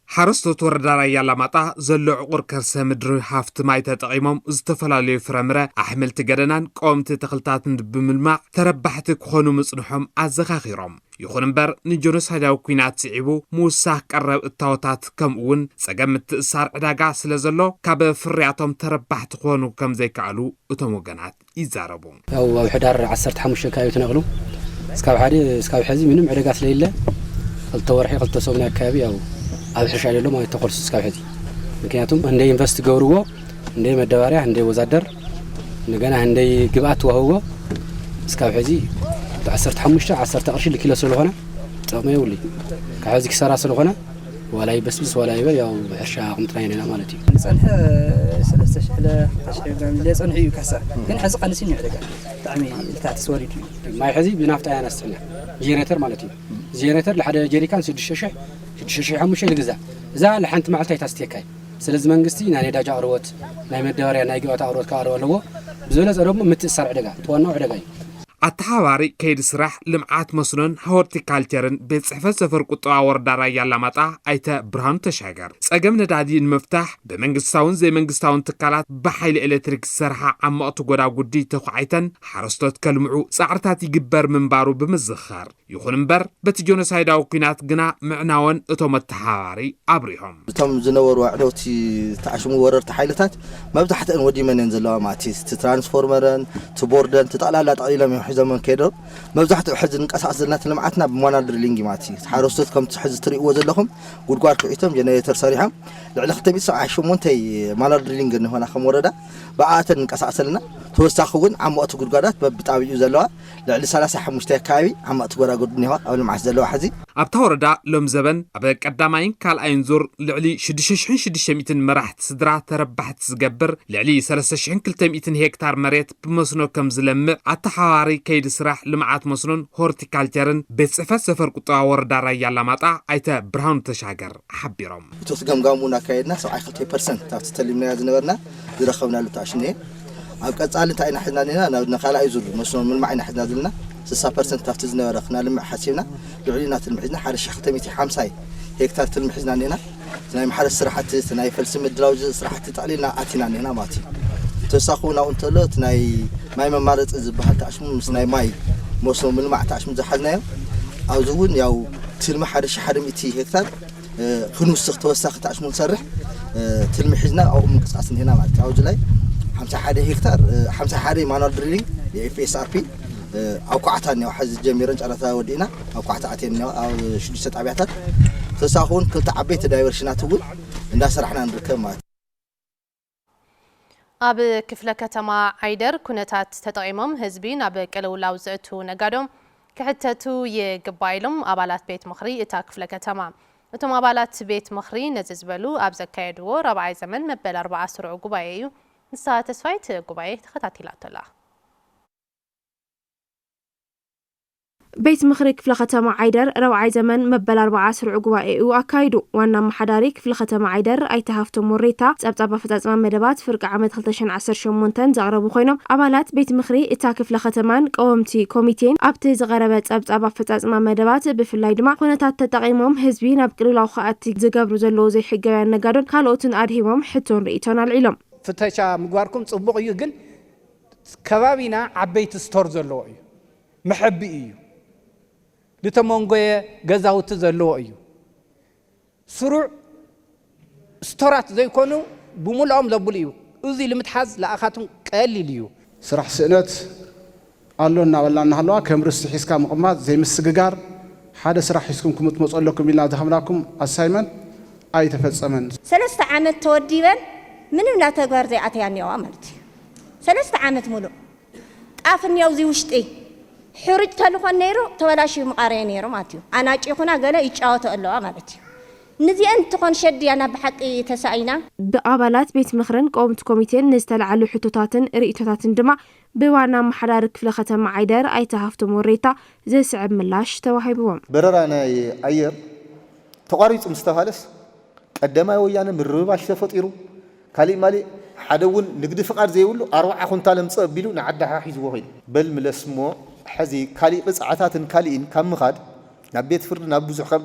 ሓረስቶት ወረዳ ራያ ኣላማጣ ዘሎ ዕቑር ከርሰ ምድሪ ሃፍቲ ማይ ተጠቒሞም ዝተፈላለዩ ፍረምረ፣ ኣሕምልቲ ገደናን ቀወምቲ ተኽልታትን ብምልማዕ ተረባሕቲ ክኾኑ ምጽንሖም ኣዘኻኺሮም። ይኹን እምበር ንጀኖሳይዳዊ ኲናት ስዒቡ ምውሳኽ ቀረብ እታወታት ከምኡ እውን ጸገም ምትእሳር ዕዳጋ ስለ ዘሎ ካብ ፍርያቶም ተረባሕቲ ክኾኑ ከም ዘይከኣሉ እቶም ወገናት ይዛረቡ። ያው ኣብ ሕዳር ዓሰርተ ሓሙሽተ ኣካባቢ ተነቕሉ እስካብ ሓደ፣ እስካብ ሕዚ ምንም ዕደጋ ስለሌለ ክልተ ወርሒ፣ ክልተ ሰሙን ኣካባቢ ያው ኣብ ሕርሻ ደሎ ማለት ተኾልሱ እስካብ ሕዚ። ምክንያቱም እንደ ኢንቨስት ገብርዎ፣ እንደ መደባርያ፣ እንደ ወዛደር፣ እንደገና እንደ ግብኣት ተዋህዎ እስካብ ሕዚ ዓሰርተ ሓሙሽተ ዓሰርተ ቅርሺ ልኪሎ ስለዝኾነ ጥቕሚ የብሉይ። ካብ ሕዚ ክሰራ ስለኾነ ዋላ ይበስብስ ዋላ ይበል፣ ያው ብሕርሻ ኣቕምጥና ኢና ማለት እዩ። ዝጸንሐ ሰለስተ ሽሕ ለ ክልተ ሽሕ ግራም ኢለ ጸኒሑ እዩ ካሳ። ግን ሕዚ ቀንስ እዩ ዕደጋ። ብጣዕሚ ልታዕቲ ተወሪዱ እዩ። ማይ ሕዚ ብናፍጣ ኢና ነስሕና። ጀነሬተር ማለት እዩ። ጀነሬተር ንሓደ ጀሪካን ሽዱሽተ ሽሕ፣ ሽዱሽተ ሽሕ ሓሙሽተ ዝግዛእ። እዛ ንሓንቲ መዓልቲ ኣይታስትየካ እዩ። ስለዚ መንግስቲ ናይ ነዳጅ ኣቕርቦት፣ ናይ መዳበርያ፣ ናይ ግብኣት ኣቕርቦት ከቕርብ ኣለዎ። ብዝበለጸ ደግሞ ምትእስሳር ዕደጋ፣ እቲ ዋናው ዕደጋ እዩ። ኣተሓባባሪ ከይዲ ስራሕ ልምዓት መስኖን ሆርቲካልቸርን ቤት ጽሕፈት ዘፈር ቁጠባ ወረዳ ራያ ኣላማጣ ኣይተ ብርሃኑ ተሻገር፣ ጸገም ነዳዲ ንምፍታሕ ብመንግስታውን ዘይመንግስታውን ትካላት ብሓይሊ ኤሌክትሪክ ዝሰርሓ ዓመቕቲ ጎዳጉዲ ተዃዒተን ሓረስቶት ከልምዑ ጻዕርታት ይግበር ምንባሩ ብምዝኽኻር፣ ይኹን እምበር በቲ ጆኖሳይዳዊ ኲናት ግና ምዕናወን እቶም ኣተሓባባሪ ኣብሪሆም። እቶም ዝነበሩ ኣዕነውቲ ተዓሽሙ ወረርቲ ሓይልታት መብዛሕትአን ወዲመን እየን ዘለዋ ማለት እዩ። እቲ ትራንስፎርመረን፣ እቲ ቦርደን፣ እቲ ጠቕላላ ጠቕሊሎም እዮም ሒዞመን ከይዶም። መብዛሕትኡ ሕዚ ንንቀሳቐስ ዘለና እቲ ልምዓትና ብማኑዋል ድሪሊንግ እዩ ማለት እዩ። ሓረስቶት ከምቲ ሕዚ ትርእይዎ ዘለኹም ጉድጓድ ኩዒቶም ጀነሬተር ሰሪሖም ልዕሊ ክልተ ሚእቲ ሰብዓን ሸሞንተን ማኑዋል ድሪሊንግ እንኾና ከም ወረዳ ብኣተን ንንቀሳቐስ ኣለና። ተወሳኺ እውን ዓመቕቲ ጉድጓዳት በብጣቢኡ ዘለዋ ልዕሊ ሰላሳ ሓሙሽተ ኣካባቢ ዓመቕቲ ጎዳጉዲ እኒሆ ኣብ ልምዓት ዘለዋ ሕዚ። ኣብታ ወረዳ ሎም ዘበን ኣብ ቀዳማይን ካልኣይን ዙር ልዕሊ ሽዱሽተ ሽሕን ሽዱሽተ ሚእትን መራሕቲ ስድራ ተረባሕቲ ዝገብር ልዕሊ ሰለስተ ሽሕን ክልተ ሚእትን ሄክታር መሬት ብመስኖ ከም ዝለምዕ ኣተሓባባሪ ከይዲ ስራሕ ልምዓት መስኖን ሆርቲካልቸርን ቤት ጽሕፈት ዘፈር ቁጠባ ወረዳ ራያ ኣላማጣ ኣይተ ብርሃኑ ተሻገር ሓቢሮም። እቲ ገምጋሙ እናካየድና ሰብዓን ክልተን ፐርሰንት ኣብቲ ተሊምናዮ ዝነበርና ዝረኸብናሉ ተኣሽሙ እየ። ኣብ ቀጻሊ እንታይ ኢና ሒዝና እኒና? ናብ ናይ ካልኣይ ዙር መስኖ ምልማዕ ኢና ሒዝና ዘለና። ስሳ ፐርሰንት ኣብቲ ዝነበረ ክናልምዕ ሓሲብና፣ ልዕሊ ናቲ ልምዕ ሒዝና ሓደ ሽሕ ክልተ ሚእቲ ሓምሳ ሄክታር ትልሚ ሒዝና እኒና። እቲ ናይ ማሕረስ ስራሕቲ፣ እቲ ናይ ፈልሲ ምድላው ስራሕቲ ጠቕሊልና ኣቲና እኒና ማለት እዩ። ተወሳኺ እውን ኣብኡ እንተሎ እቲ ናይ ማይ መማረፂ ዝበሃል ተኣሽሙ ምስ ናይ ማይ መስኖ ምልማዕ ተኣሽሙ ዝሓዝናዮ፣ ኣብዚ እውን ያው ትልሚ ሓደ ሽሕ ሓደ ሚእቲ ሄክታር እ፣ ክንውስኽ ተወሳኺ ተኣሽሙ ንሰርሕ፣ እ፣ ትልሚ ሒዝና ኣብኡ ምንቅስቃስ እንሄና ማለት እዩ። ኣብዚ ላይ ሓምሳ ሓደ ሄክታር፣ እ፣ ሓምሳ ሓደ ማኑዋል ድሪሊንግ የ-ኤፍ ኤስ ኣር ፒ፣ እ፣ ኣብ ኳዕታ እኒኦ። ሕዚ ጀሚረን ጨረታ ወዲእና ኣብ ኳዕታ ኣትየን እኒኦ። ኣብ ሽዱሽተ ጣብያታት ተሳኹን ክልተ ዓበይቲ ዳይቨርሽናት እውን እንዳሰራሕና ንርከብ ማለት እዩ። ኣብ ክፍለ ከተማ ዓይደር ኩነታት ተጠቒሞም ህዝቢ ናብ ቅልውላው ዘእቱ ነጋዶ ክሕተቱ ይግባእ ኢሎም ኣባላት ቤት ምኽሪ እታ ክፍለ ከተማ። እቶም ኣባላት ቤት ምኽሪ ነዚ ዝበሉ ኣብ ዘካየድዎ ራብዓይ ዘመን መበል ኣርብዓ ስሩዕ ጉባኤ እዩ። ንስሃ ተስፋይት ጉባኤ ተኸታቲላቶ ኣላ። ቤት ምኽሪ ክፍለ ከተማ ዓይደር ረብዓይ ዘመን መበል ኣርብዓ ስሩዕ ጉባኤኡ ኣካይዱ። ዋና ኣመሓዳሪ ክፍለ ከተማ ዓይደር ኣይተ ሃፍቶም ወሬታ ጸብጻብ ኣፈጻጽማ መደባት ፍርቂ ዓመት ክልተ ሽሕን ዓሰርተ ሸሞንተን ዘቕረቡ ኮይኖም፣ ኣባላት ቤት ምኽሪ እታ ክፍለ ከተማን ቀወምቲ ኮሚቴን ኣብቲ ዝቐረበ ጸብጻብ ኣፈጻጽማ መደባት ብፍላይ ድማ ኩነታት ተጠቒሞም ህዝቢ ናብ ቅልውላው ክኣቲ ዝገብሩ ዘለዉ ዘይሕጋውያን ነጋዶን ካልኦትን ኣድሂቦም ሕቶን ርእይቶን ኣልዒሎም። ፍተሻ ምግባርኩም ጽቡቕ እዩ፣ ግን ከባቢና ዓበይቲ ስቶር ዘለዎ እዩ፣ መሐቢ እዩ፣ ዝተመንጎየ ገዛውቲ ዘለዎ እዩ። ስሩዕ ስቶራት ዘይኮኑ ብምልኦም ዘብሉ እዩ። እዚ ንምትሓዝ ለኣኻትም ቀሊል እዩ። ስራሕ ስእነት ኣሎ እናበልና እናሃለዋ ከም ርስቲ ሒዝካ ምቕማጥ ዘይምስግጋር፣ ሓደ ስራሕ ሒዝኩም ክትመፁ ኣለኩም ኢልና ዝሃብናኩም ኣሳይመንት ኣይተፈፀመን። ሰለስተ ዓመት ተወዲበን ምንም ናብ ተግባር ዘይኣተያ እኒኦዋ ማለት እዩ። ሰለስተ ዓመት ሙሉእ ጣፍ እኒኦ ኣብዚ ውሽጢ ሕሩጭ ተልኾን ነይሩ ተበላሽዩ ምቓረየ ነይሩ ማለት እዩ። ኣናጭኹና ገለ ይጫወቱ ኣለዋ ማለት እዩ። ንዚአን ትኾን ሸድያ ናብ ብሓቂ ተሳኢና። ብኣባላት ቤት ምኽርን ቀወምቲ ኮሚቴን ንዝተለዓሉ ሕቶታትን ርእይቶታትን ድማ ብዋና ኣመሓዳሪ ክፍለ ከተማ ዓይደር ኣይተ ሃፍቶም ወሬታ ዝስዕብ ምላሽ ተዋሂብዎም። በረራ ናይ ኣየር ተቋሪጹ ምስ ተባለስ ቀደማይ ወያነ ምርብባሽ ተፈጢሩ፣ ካሊእ ማሊእ ሓደ እውን ንግዲ ፍቓድ ዘይብሉ ኣርብዓ ኩንታል ኣምጽእ ኣቢሉ ንዓዲ ሓ ሒዝዎ ኸይዱ። በል ምለስ እሞ ሕዚ ካሊእ ቅጽዓታትን ካሊእን ካብ ምኻድ ናብ ቤት ፍርዲ ናብ ብዙሕ ካብ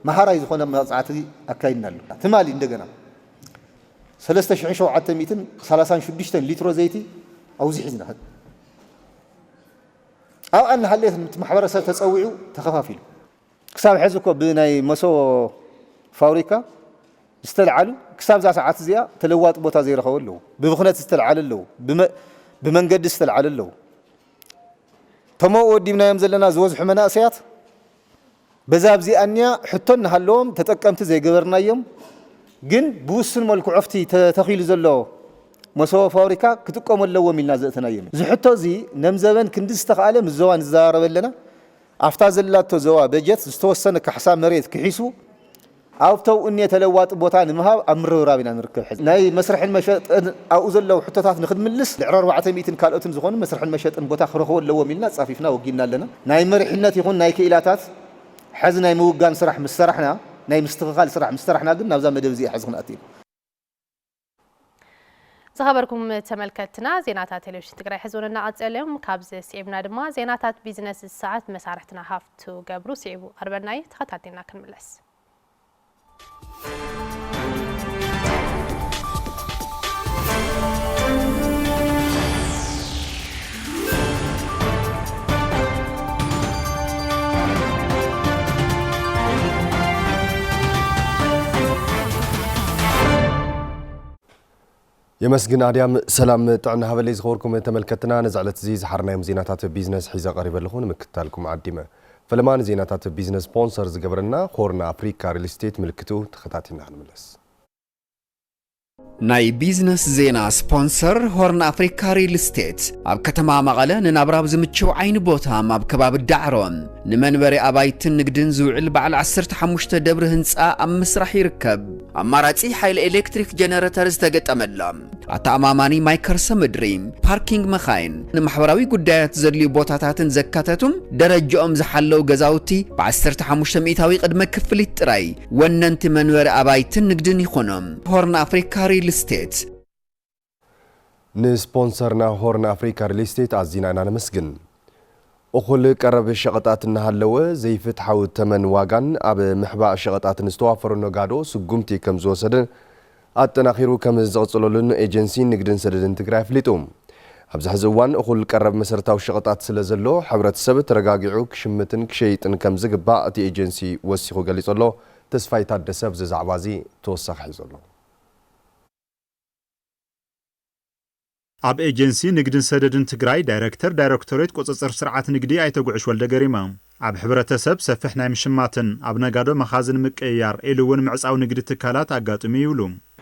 መሃራይ ዝኾነ መቕጻዕቲ ኣካይድና ኣሎ። ትማሊ እንደገና ሰለስተ ሽሕን ሸውዓተ ሚእትን ሰላሳን ሽዱሽተን ሊትሮ ዘይቲ ኣብዚ ሒዝና ኣብኣ እናሃለየት እቲ ማሕበረሰብ ተጸዊዑ ተኸፋፊሉ። ክሳብ ሕዚ እኮ ብናይ መሶቦ ፋብሪካ ዝተልዓሉ ክሳብ እዛ ሰዓት እዚኣ ተለዋጢ ቦታ ዘይረኸቡ ኣለዉ። ብብኽነት ዝተልዓሉ ኣለዉ። ብመ-፣ ብመንገዲ ዝተልዓሉ ኣለዉ። እቶም ኣብኡ ወዲብናዮም ዘለና ዝበዝሑ መናእሰያት በዛ ኣብዚኣ እኒኣ ሕቶ እናሃለዎም ተጠቀምቲ ዘይገበርናዮም፣ ግን ብውሱን መልክዑ ኣብቲ ተተኺሉ ዘሎ መሶቦ ፋብሪካ ክጥቀሙ ኣለዎም ኢልና ዘእተናዮም እዩ። እዚ ሕቶ እዚ ነምዘበን ክንዲ ዝተኽኣለ ምስ ዞባ ንዘራረብ ኣለና። ኣብታ ዘላቶ ዞባ በጀት ዝተወሰነ ካሕሳ መሬት ክሒሱ ኣብተው እኔ ተለዋጢ ቦታ ንምሃብ ኣብ ምርብራብ ኢና ንርከብ። ሕዚ ናይ መስርሕን መሸጥን ኣብኡ ዘለዉ ሕቶታት ንክንምልስ ልዕሊ ኣርባዕተ ሚእትን ካልኦትን ዝኾኑ መስርሕን መሸጥን ቦታ ክረኽቡ ኣለዎም ኢልና ጻፊፍና ወጊንና ኣለና። ናይ መሪሕነት ይኹን ናይ ክኢላታት ሕዚ ናይ ምውጋን ስራሕ ምስ ሰራሕና፣ ናይ ምስትኽኻል ስራሕ ምስ ሰራሕና ግን ናብዛ መደብ እዚኣ ሕዚ ክንኣቱ ኢና። ዝኸበርኩም ተመልከትና፣ ዜናታት ቴሌቪዥን ትግራይ ሕዚ እውን እናቐጸለ እዮም። ካብዚ ስዒብና ድማ ዜናታት ቢዝነስ ሰዓት መሳርሕትና ሃፍቱ ገብሩ ስዒቡ ቀርበና እዩ። ተኸታቲልና ክንምለስ። የመስግን ኣድያም። ሰላም ጥዕና ሃበለይ ዝኸበርኩም ተመልከትና፣ ነዚ ዕለት እዚ ዝሓርናዮም ዜናታት ቢዝነስ ሒዘ ቀሪበ ኣለኹ። ንምክትታልኩም ዓዲመ። ፈለማ ንዜናታት ቢዝነስ ስፖንሰር ዝገበረና ሆርን ኣፍሪካ ሪል ስቴት ምልክቱ ተኸታቲልና ክንምለስ። ናይ ቢዝነስ ዜና ስፖንሰር ሆርን ኣፍሪካ ሪል ስቴት ኣብ ከተማ መቐለ ንናብራ ኣብ ዝምችው ዓይኒ ቦታ ኣብ ከባቢ ዳዕሮ ንመንበሪ ኣባይትን ንግድን ዝውዕል በዓል ዓሰርተ ሓሙሽተ ደብሪ ህንፃ ኣብ ምስራሕ ይርከብ። ኣማራፂ ሓይሊ ኤሌክትሪክ ጀነረተር ዝተገጠመሎም፣ ኣተኣማማኒ ማይ ከርሰ ምድሪ፣ ፓርኪንግ መኻይን፣ ንማሕበራዊ ጉዳያት ዘድልዩ ቦታታትን ዘካተቱም ደረጃኦም ዝሓለዉ ገዛውቲ ብዓሰርተ ሓሙሽተ ሚእታዊ ቅድመ ክፍሊት ጥራይ ወነንቲ መንበሪ ኣባይትን ንግድን ይኾኖም። ሆርን ኣፍሪካ ሪል ስቴት። ንስፖንሰርና ሆርን ኣፍሪካ ሪል ስቴት ኣዚና ኢና ነመስግን። እኹል ቀረብ ሸቐጣት እናሃለወ ዘይፍትሓዊ ተመን ዋጋን ኣብ ምሕባእ ሸቐጣትን ዝተዋፈሩ ነጋዶ ስጉምቲ ከም ዝወሰደ ኣጠናኺሩ ከም ዝቕፅለሉን ኤጀንሲ ንግድን ሰደድን ትግራይ ኣፍሊጡ። ኣብዚ ሕዚ እዋን እኹል ቀረብ መሰረታዊ ሸቐጣት ስለ ዘሎ ሕብረተሰብ ተረጋጊዑ ክሽምትን ክሸይጥን ከም ዝግባእ እቲ ኤጀንሲ ወሲኹ ገሊጹ ኣሎ። ተስፋይ ታደሰ ኣብዚ ዛዕባ እዚ ተወሳኺ ሒዙ ኣሎ። ኣብ ኤጀንሲ ንግድን ሰደድን ትግራይ ዳይሬክተር ዳይሬክቶሬት ቁፅፅር ስርዓት ንግዲ ኣይተ ጉዕሽ ወልደ ገሪማ፣ ኣብ ሕብረተሰብ ሰፊሕ ናይ ምሽማትን ኣብ ነጋዶ መኻዝን ምቅይያር ኢሉ እውን ምዕፃው ንግዲ ትካላት ኣጋጥሙ ይብሉ።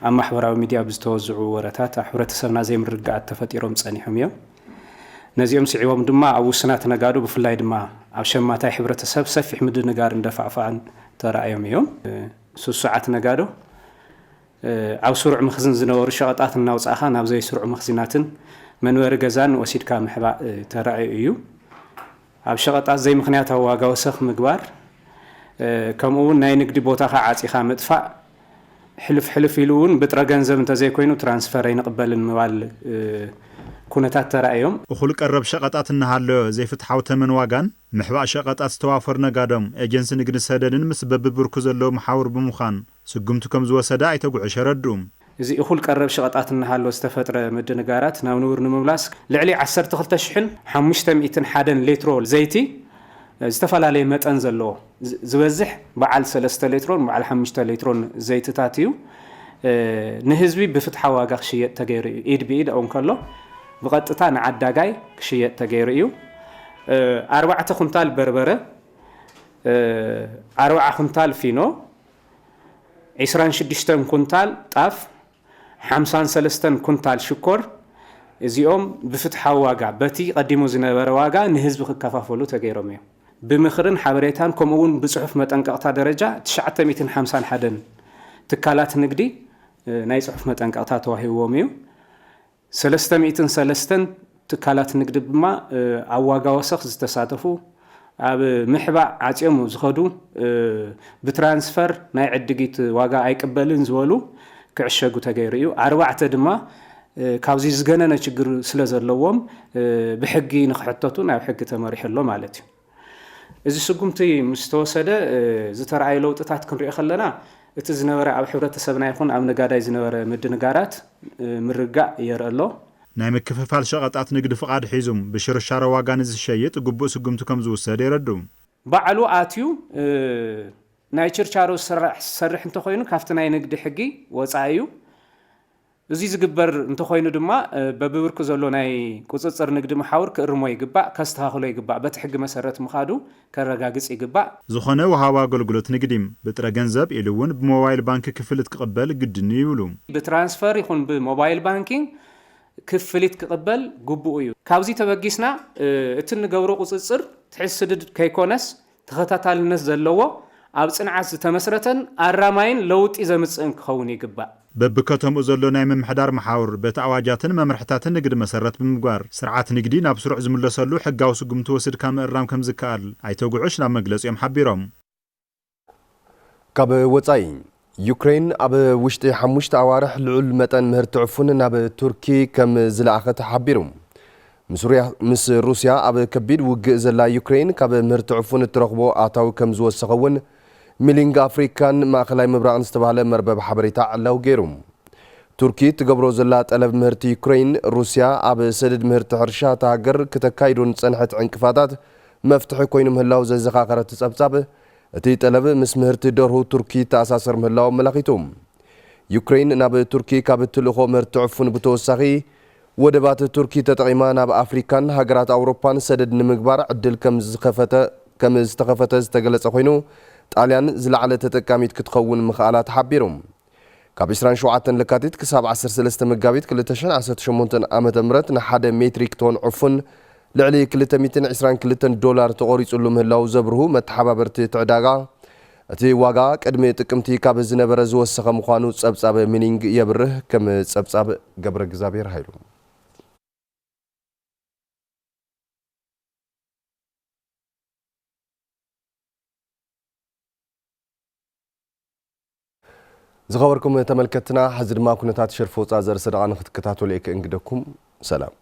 ኣብ ማሕበራዊ ሚድያ ብዝተወዝዑ ወረታት ኣብ ሕብረተሰብና ዘይምርግጋኣት ተፈጢሮም ጸኒሖም እዮም። ነዚኦም ስዒቦም ድማ ኣብ ውሱናት ነጋዶ ብፍላይ ድማ ኣብ ሸማታይ ሕብረተሰብ ሰፊሕ ምድንጋርን ደፋዕፋዕን ተራእዮም እዮም። ስሱዓት ነጋዶ ኣብ ስሩዕ መኽዝን ዝነበሩ ሸቐጣት እናውጻእኻ ናብ ዘይስሩዕ መኽዚናትን መንበሪ ገዛን ወሲድካ ምሕባእ ተራእዩ እዩ። ኣብ ሸቐጣት ዘይምኽንያታዊ ዋጋ ወሰኽ ምግባር፣ ከምኡ እውን ናይ ንግዲ ቦታኻ ዓጺኻ ምጥፋእ፣ ሕልፍ ሕልፍ ኢሉ እውን ብጥረ ገንዘብ እንተዘይኮይኑ ትራንስፈር ኣይንቕበልን ምባል ኩነታት ተራእዮም። እኹል ቀረብ ሸቐጣት እናሃለወ ዘይፍትሓዊ ተመን ዋጋን ምሕባእ ሸቐጣት ዝተዋፈሩ ነጋዶም ኤጀንሲ ንግዲ ሰደድን ምስ በብብርኩ ዘለዉ መሓውር ብምዃን ስጉምቲ ከም ዝወሰደ ኣይተ ጉዕሽ የረድኡ። እዚ እኹል ቀረብ ሸቐጣት እናሃለወ ዝተፈጥረ ምድንጋራት ናብ ንቡር ንምምላስ ልዕሊ ዓሰርተ ክልተ ሽሕን ሓሙሽተ ሚእትን ሓደን ሌትሮ ዘይቲ ዝተፈላለየ መጠን ዘለዎ ዝ-፣ ዝበዝሕ በዓል ሰለስተ ሌትሮን በዓል ሓሙሽተ ሌትሮን ዘይትታት እዩ። ንህዝቢ ብፍትሓዊ ዋጋ ክሽየጥ ተገይሩ እዩ። ኢድ ብኢድ ኣው እንከሎ ብቐጥታ ንዓዳጋይ ክሽየጥ ተገይሩ እዩ። ኣርባዕተ ኩንታል በርበረ፣ ኣርባዓ ኩንታል ፊኖ፣ ዕስራን ሽዱሽተን ኩንታል ጣፍ፣ ሓምሳን ሰለስተን ኩንታል ሽኮር፣ እዚኦም ብፍትሓዊ ዋጋ በቲ ቀዲሙ ዝነበረ ዋጋ ንህዝቢ ክከፋፈሉ ተገይሮም እዮም። ብምኽርን ሓበሬታን ከምኡ እውን ብጽሑፍ መጠንቀቕታ ደረጃ ትሽዓተ ሚእትን ሓምሳን ሓደን ትካላት ንግዲ፣ እ፣ ናይ ጽሑፍ መጠንቀቕታ ተዋሂብዎም እዩ። ሰለስተ ሚእትን ሰለስተን ትካላት ንግዲ ድማ፣ እ፣ ኣብ ዋጋ ወሰኽ ዝተሳተፉ፣ ኣብ ምሕባእ ዓጽዮም ዝኸዱ፣ እ፣ ብትራንስፈር ናይ ዕድጊት ዋጋ ኣይቅበልን ዝበሉ ክዕሸጉ ተገይሩ እዩ። ኣርባዕተ ድማ፣ እ፣ ካብዚ ዝገነነ ችግር ስለ ዘለዎም፣ እ፣ ብሕጊ ንክሕተቱ ናብ ሕጊ ተመሪሑ ኣሎ ማለት እዩ። እዚ ስጉምቲ ምስ ተወሰደ፣ እ፣ ዝተረኣዩ ለውጥታት ክንሪኦ ከለና፣ እቲ ዝነበረ ኣብ ሕብረተሰብና ይኹን ኣብ ነጋዳይ ዝነበረ ምድንጋራት፣ እ፣ ምርጋእ የርኢ ኣሎ። ናይ ምክፍፋል ሸቐጣት ንግዲ ፍቓድ ሒዙም ብሽርሻሮ ዋጋ ንዝሸይጥ ግቡእ ስጉምቲ ከም ዝውሰድ የረዱ። ባዕሉ ኣትዩ፣ እ፣ ናይ ችርቻሮ ዝሰርሕ፣ ዝሰርሕ እንተኾይኑ ካብቲ ናይ ንግዲ ሕጊ ወጻኢ እዩ። እዚ ዝግበር እንተኾይኑ ድማ፣ እ፣ በብብርኩ ዘሎ ናይ ቁጽጽር ንግዲ መሓውር ክእርሞ ይግባእ፣ ከስተኻኽሎ ይግባእ። በቲ ሕጊ መሰረት ምኻዱ ከረጋግጽ ይግባእ። ዝኾነ ወሃቢ ኣገልግሎት ንግዲ ብጥረ ገንዘብ ኢሉ እውን ብሞባይል ባንክ ክፍሊት ክቕበል ግድን እዩ ይብሉ። ብትራንስፈር ይኹን ብሞባይል ባንኪንግ ክፍሊት ክቕበል ግቡእ እዩ። ካብዚ ተበጊስና፣ እ፣ እቲ እንገብሮ ቁጽጽር ትሕት ስድድ ከይኮነስ ተኸታታልነት ዘለዎ፣ ኣብ ጽንዓት ዝተመስረተን ኣራማይን ለውጢ ዘምጽእን ክኸውን ይግባእ። በብከተምኡ ዘሎ ናይ ምምሕዳር መሓውር በቲ ኣዋጃትን መምርሕታትን ንግዲ መሰረት ብምግባር ስርዓት ንግዲ ናብ ስሩዕ ዝምለሰሉ ሕጋዊ ስጉምቲ ወሲድካ ምእራም ከም ዝከኣል ኣይተ ጉዕሽ ናብ መግለጺኦም ሓቢሮም። ካብ ወጻኢ፣ ዩክሬን ኣብ ውሽጢ ሓሙሽተ ኣዋርሕ ልዑል መጠን ምህርቲ ዕፉን ናብ ቱርኪ ከም ዝለኣኸት ሓቢሩ። ምስ ሩያ-፣ ምስ ሩስያ ኣብ ከቢድ ውግእ ዘላ ዩክሬን ካብ ምህርቲ ዕፉን እትረኽቦ ኣታዊ ከም ዝወሰኸ እውን ሚሊንግ ኣፍሪካን ማእኸላይ ምብራቕን ዝተባህለ መርበብ ሓበሬታ ዕላው ገይሩ። ቱርኪ ትገብሮ ዘላ ጠለብ ምህርቲ ዩክሬን፣ ሩስያ ኣብ ሰደድ ምህርቲ ሕርሻ እታ ሃገር ክተካይዶ ንጸንሐት ዕንቅፋታት መፍትሒ ኮይኑ ምህላው ዘዘኻኸረ እቲ ጸብጻብ፣ እቲ ጠለብ ምስ ምህርቲ ደርሁ ቱርኪ ይተኣሳሰር ምህላው ኣመላኺቱ። ዩክሬን ናብ ቱርኪ ካብ እትልእኾ ምህርቲ ዕፉን ብተወሳኺ፣ ወደባት ቱርኪ ተጠቒማ ናብ ኣፍሪካን ሃገራት ኣውሮፓን ሰደድ ንምግባር ዕድል ከም ዝኸፈተ፣ ከም ዝተኸፈተ ዝተገለጸ ኮይኑ፣ ጣልያን ዝለዓለ ተጠቃሚት ክትኸውን ምኽኣላ ተሓቢሩ። ካብ ዕስራን ሸውዓተን ለካቲት ክሳብ ዓሰርተ ሰለስተ መጋቢት ክልተ ሽሕን ዓሰርተ ሸሞንተን ዓመተ ምህረት ንሓደ ሜትሪክ ቶን ዕፉን ልዕሊ ክልተ ሚእትን ዕስራን ክልተን ዶላር ተቖሪጹሉ ምህላው ዘብርሁ መተሓባበርቲ እቲ ዕዳጋ፣ እቲ ዋጋ ቅድሚ ጥቅምቲ ካብ ዝነበረ ዝወሰኸ ምዃኑ ጸብጻብ ሚሊንግ የብርህ። ከም ጸብጻብ ገብረ እግዚኣብሔር ሃይሉ። ዝኸበርኩም ተመልከትና፣ ሕዚ ድማ ኩነታት ሸርፊ ወፃእ ዘርእሰ ደቓ ንክትከታተሉ እየ ክእንግደኩም። ሰላም።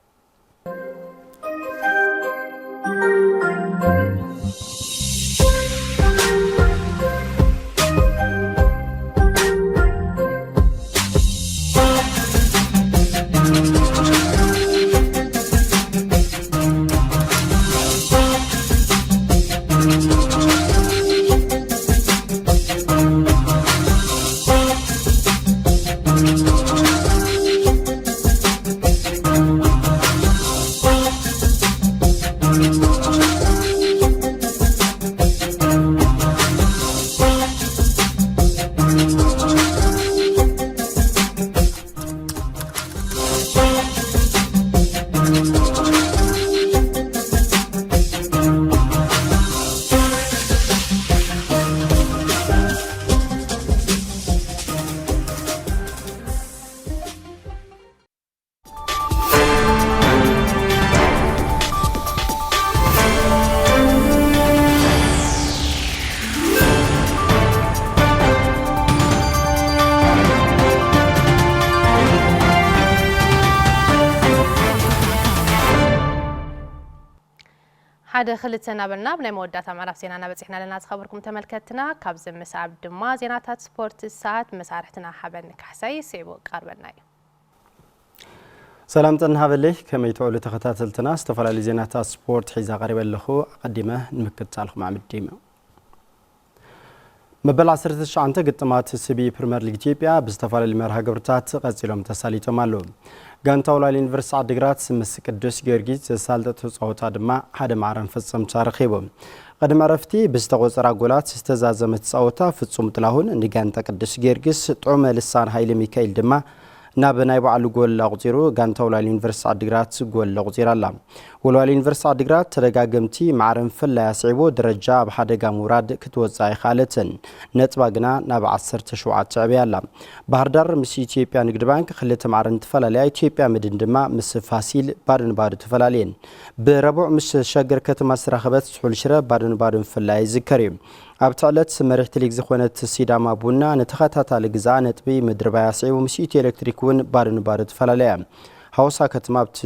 ሓደ ክልተ እናበልና ኣብ ናይ መወዳእታ ምዕራፍ ዜናና በጺሕና ኣለና። ዝኸበርኩም ተመልከትና፣ ካብዚ ምስኣብ ድማ ዜናታት ስፖርት ሰዓት መሳርሕትና ሓበን ካሕሳይ ስዒቡ ቀርበልና እዩ። ሰላም ጥና ሃበለይ፣ ከመይ ትውዕሉ ተኸታተልትና? ዝተፈላለዩ ዜናታት ስፖርት ሒዛ ቀሪበ ኣለኹ። ኣቐዲመ ንምክትታልኩም ኣዕምዲመ። መበል ዓሰርተ ትሽዓተ ግጥማት ስቢ ፕሪምየር ሊግ ኢትዮጵያ ብዝተፈላለዩ መርሃ ግብርታት ቀጺሎም ተሳሊጦም ኣለዉ። ጋንታ ወልዋሎ ዩኒቨርሲቲ ዓዲግራት ምስ ቅዱስ ጊዮርጊስ ዘሳለጠቶ ጸወታ ድማ ሓደ ማዕረን ፍጽምታ ረኺቡ። ቅድሚ ዕረፍቲ ብዝተቖጸራ ጎላት ዝተዛዘመት ጸወታ ፍጹም ጥላሁን ንጋንታ ቅዱስ ጊዮርጊስ፣ ጥዑመ ልሳን ሃይለ ሚካኤል ድማ ናብ ናይ ባዕሉ ጎል ኣቑጺሩ፣ ጋንታ ወልዋሎ ዩኒቨርሲቲ ዓዲግራት ጎል ኣቑጺራ ኣላ። ወልዋሎ ዩኒቨርሲቲ ዓዲግራት ተደጋገምቲ ማዕረ ምፍላይ ኣስዒቡ ደረጃ ኣብ ሓደጋ ምውራድ ክትወጽእ ኣይኸኣለትን። ነጥባ ግና ናብ ዓሰርተ ሸውዓተ ኣዕብያ ኣላ። ባህር ዳር ምስ ኢትዮጵያ ንግድ ባንክ ክልተ ማዕረ እንትፈላለያ፣ ኢትዮጵያ መድን ድማ ምስ ፋሲል ባዶ ንባዶ ተፈላለየን። ብረቡዕ ምስ ሸገር ከተማ ዝተራኸበት ስሑል ሽረ ባዶ ንባዶ ምፍላያ ይዝከር እዩ። ኣብቲ ዕለት መሪሕቲ ሊግ ዝኾነት ሲዳማ ቡና ንተኸታታሊ ግዛኣ ነጥቢ ምድርባይ ኣስዒቡ ምስ ኢትዮ ኤሌክትሪክ እውን ባዶ ንባዶ ተፈላለያ። ሃዋሳ ከተማ ኣብቲ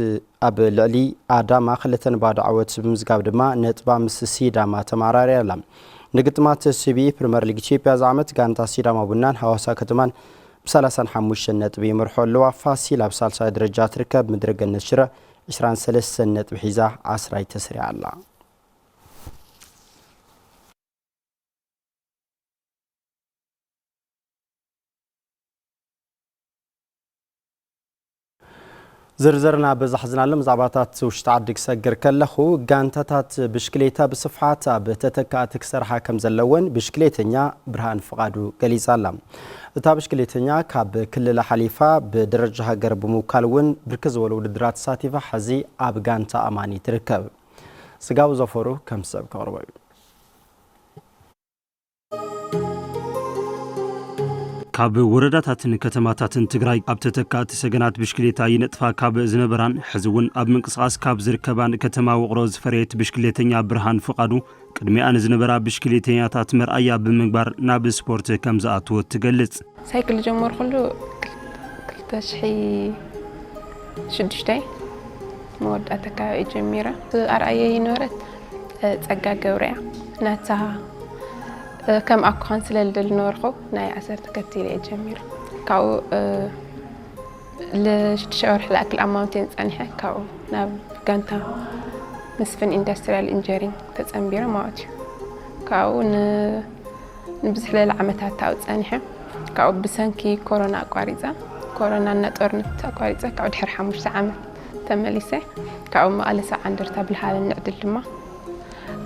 ኣብ ልዕሊ ኣዳማ ክልተ ንባዶ ዓወት ብምዝጋብ ድማ ነጥባ ምስ ሲዳማ ተመራርያ ኣላ። ንግጥማት ስቢ ፕሪምየር ሊግ ኢትዮጵያ እዚ ዓመት ጋንታ ሲዳማ ቡናን ሃዋሳ ከተማን ብሰላሳን ሓሙሽተን ነጥቢ ይመርሖ ኣለዋ። ፋሲል ኣብ ሳልሳይ ደረጃ ትርከብ፣ ምድረ ገነት ሽረ ዕስራን ሰለስተን ነጥቢ ሒዛ ዓስራይ ተስሪዓ ኣላ። ዝርዝርና በዚ ሓዝናሎም ዛዕባታት ውሽጢ ዓዲ ክሰግር ከለኹ፣ ጋንታታት ብሽክሌታ ብስፍሓት ኣብ ተተካእቲ ክሰርሓ ከም ዘለወን ብሽክሌተኛ ብርሃን ፍቓዱ ገሊጻ ኣላ። እታ ብሽክሌተኛ ካብ ክልላ ሓሊፋ ብደረጃ ሃገር ብምውካል እውን ብርክት ዝበሉ ውድድራት ተሳቲፋ ሕዚ ኣብ ጋንታ ኣማኒ ትርከብ። ስጋቡ ዘፈሩ ከም ዝስዕብ ከቕርቦ እዩ። ካብ ወረዳታትን ከተማታትን ትግራይ ኣብ ተተካእቲ ሰገናት ብሽክሌታ ይነጥፋ ካብ ዝነበራን ሕዚ እውን ኣብ ምንቅስቓስ ካብ ዝርከባን ከተማ ውቕሮ ዝፈረየት ብሽክሌተኛ ብርሃን ፍቓዱ ቅድሚኣ ንዝነበራ ብሽክሌተኛታት መርኣያ ብምግባር ናብ ስፖርት ከም ዝኣትወት ትገልጽ። ሳይክል ጀመርኩሉ ክልተ ሽሕን ሽዱሽተን መወዳእታ ኣካባቢ ጀሚረ። ኣርኣየይ ነበረት ጸጋ ገብረያ ናታ ከምኣ ክኾን ስለ ዝደሊ ነበርኩ ናይ ኣሰር ተከቲለ እየ ጀሚረ። ካብኡ ልሽዱሽተ ወርሒ ዝኣክል ኣብ ማውንቴን ጸኒሐ፣ ካብኡ ናብ ጋንታ መስፍን ኢንዱስትሪያል ኢንጀሪንግ ተጸንቢረ ማለት እዩ። ካብኡ ን ንብዝሕ ዝበለ ዓመታት ኣብኡ ጸኒሐ። ካብኡ ብሰንኪ ኮሮና ኣቋሪጸ። ኮሮና እና ጦርነት ኣቋሪጸ። ካብኡ ድሕሪ ሓሙሽተ ዓመት ተመሊሰ። ካብኡ መቐለ ሰብዓ እንደርታ ብልሃለኒ ዕድል ድማ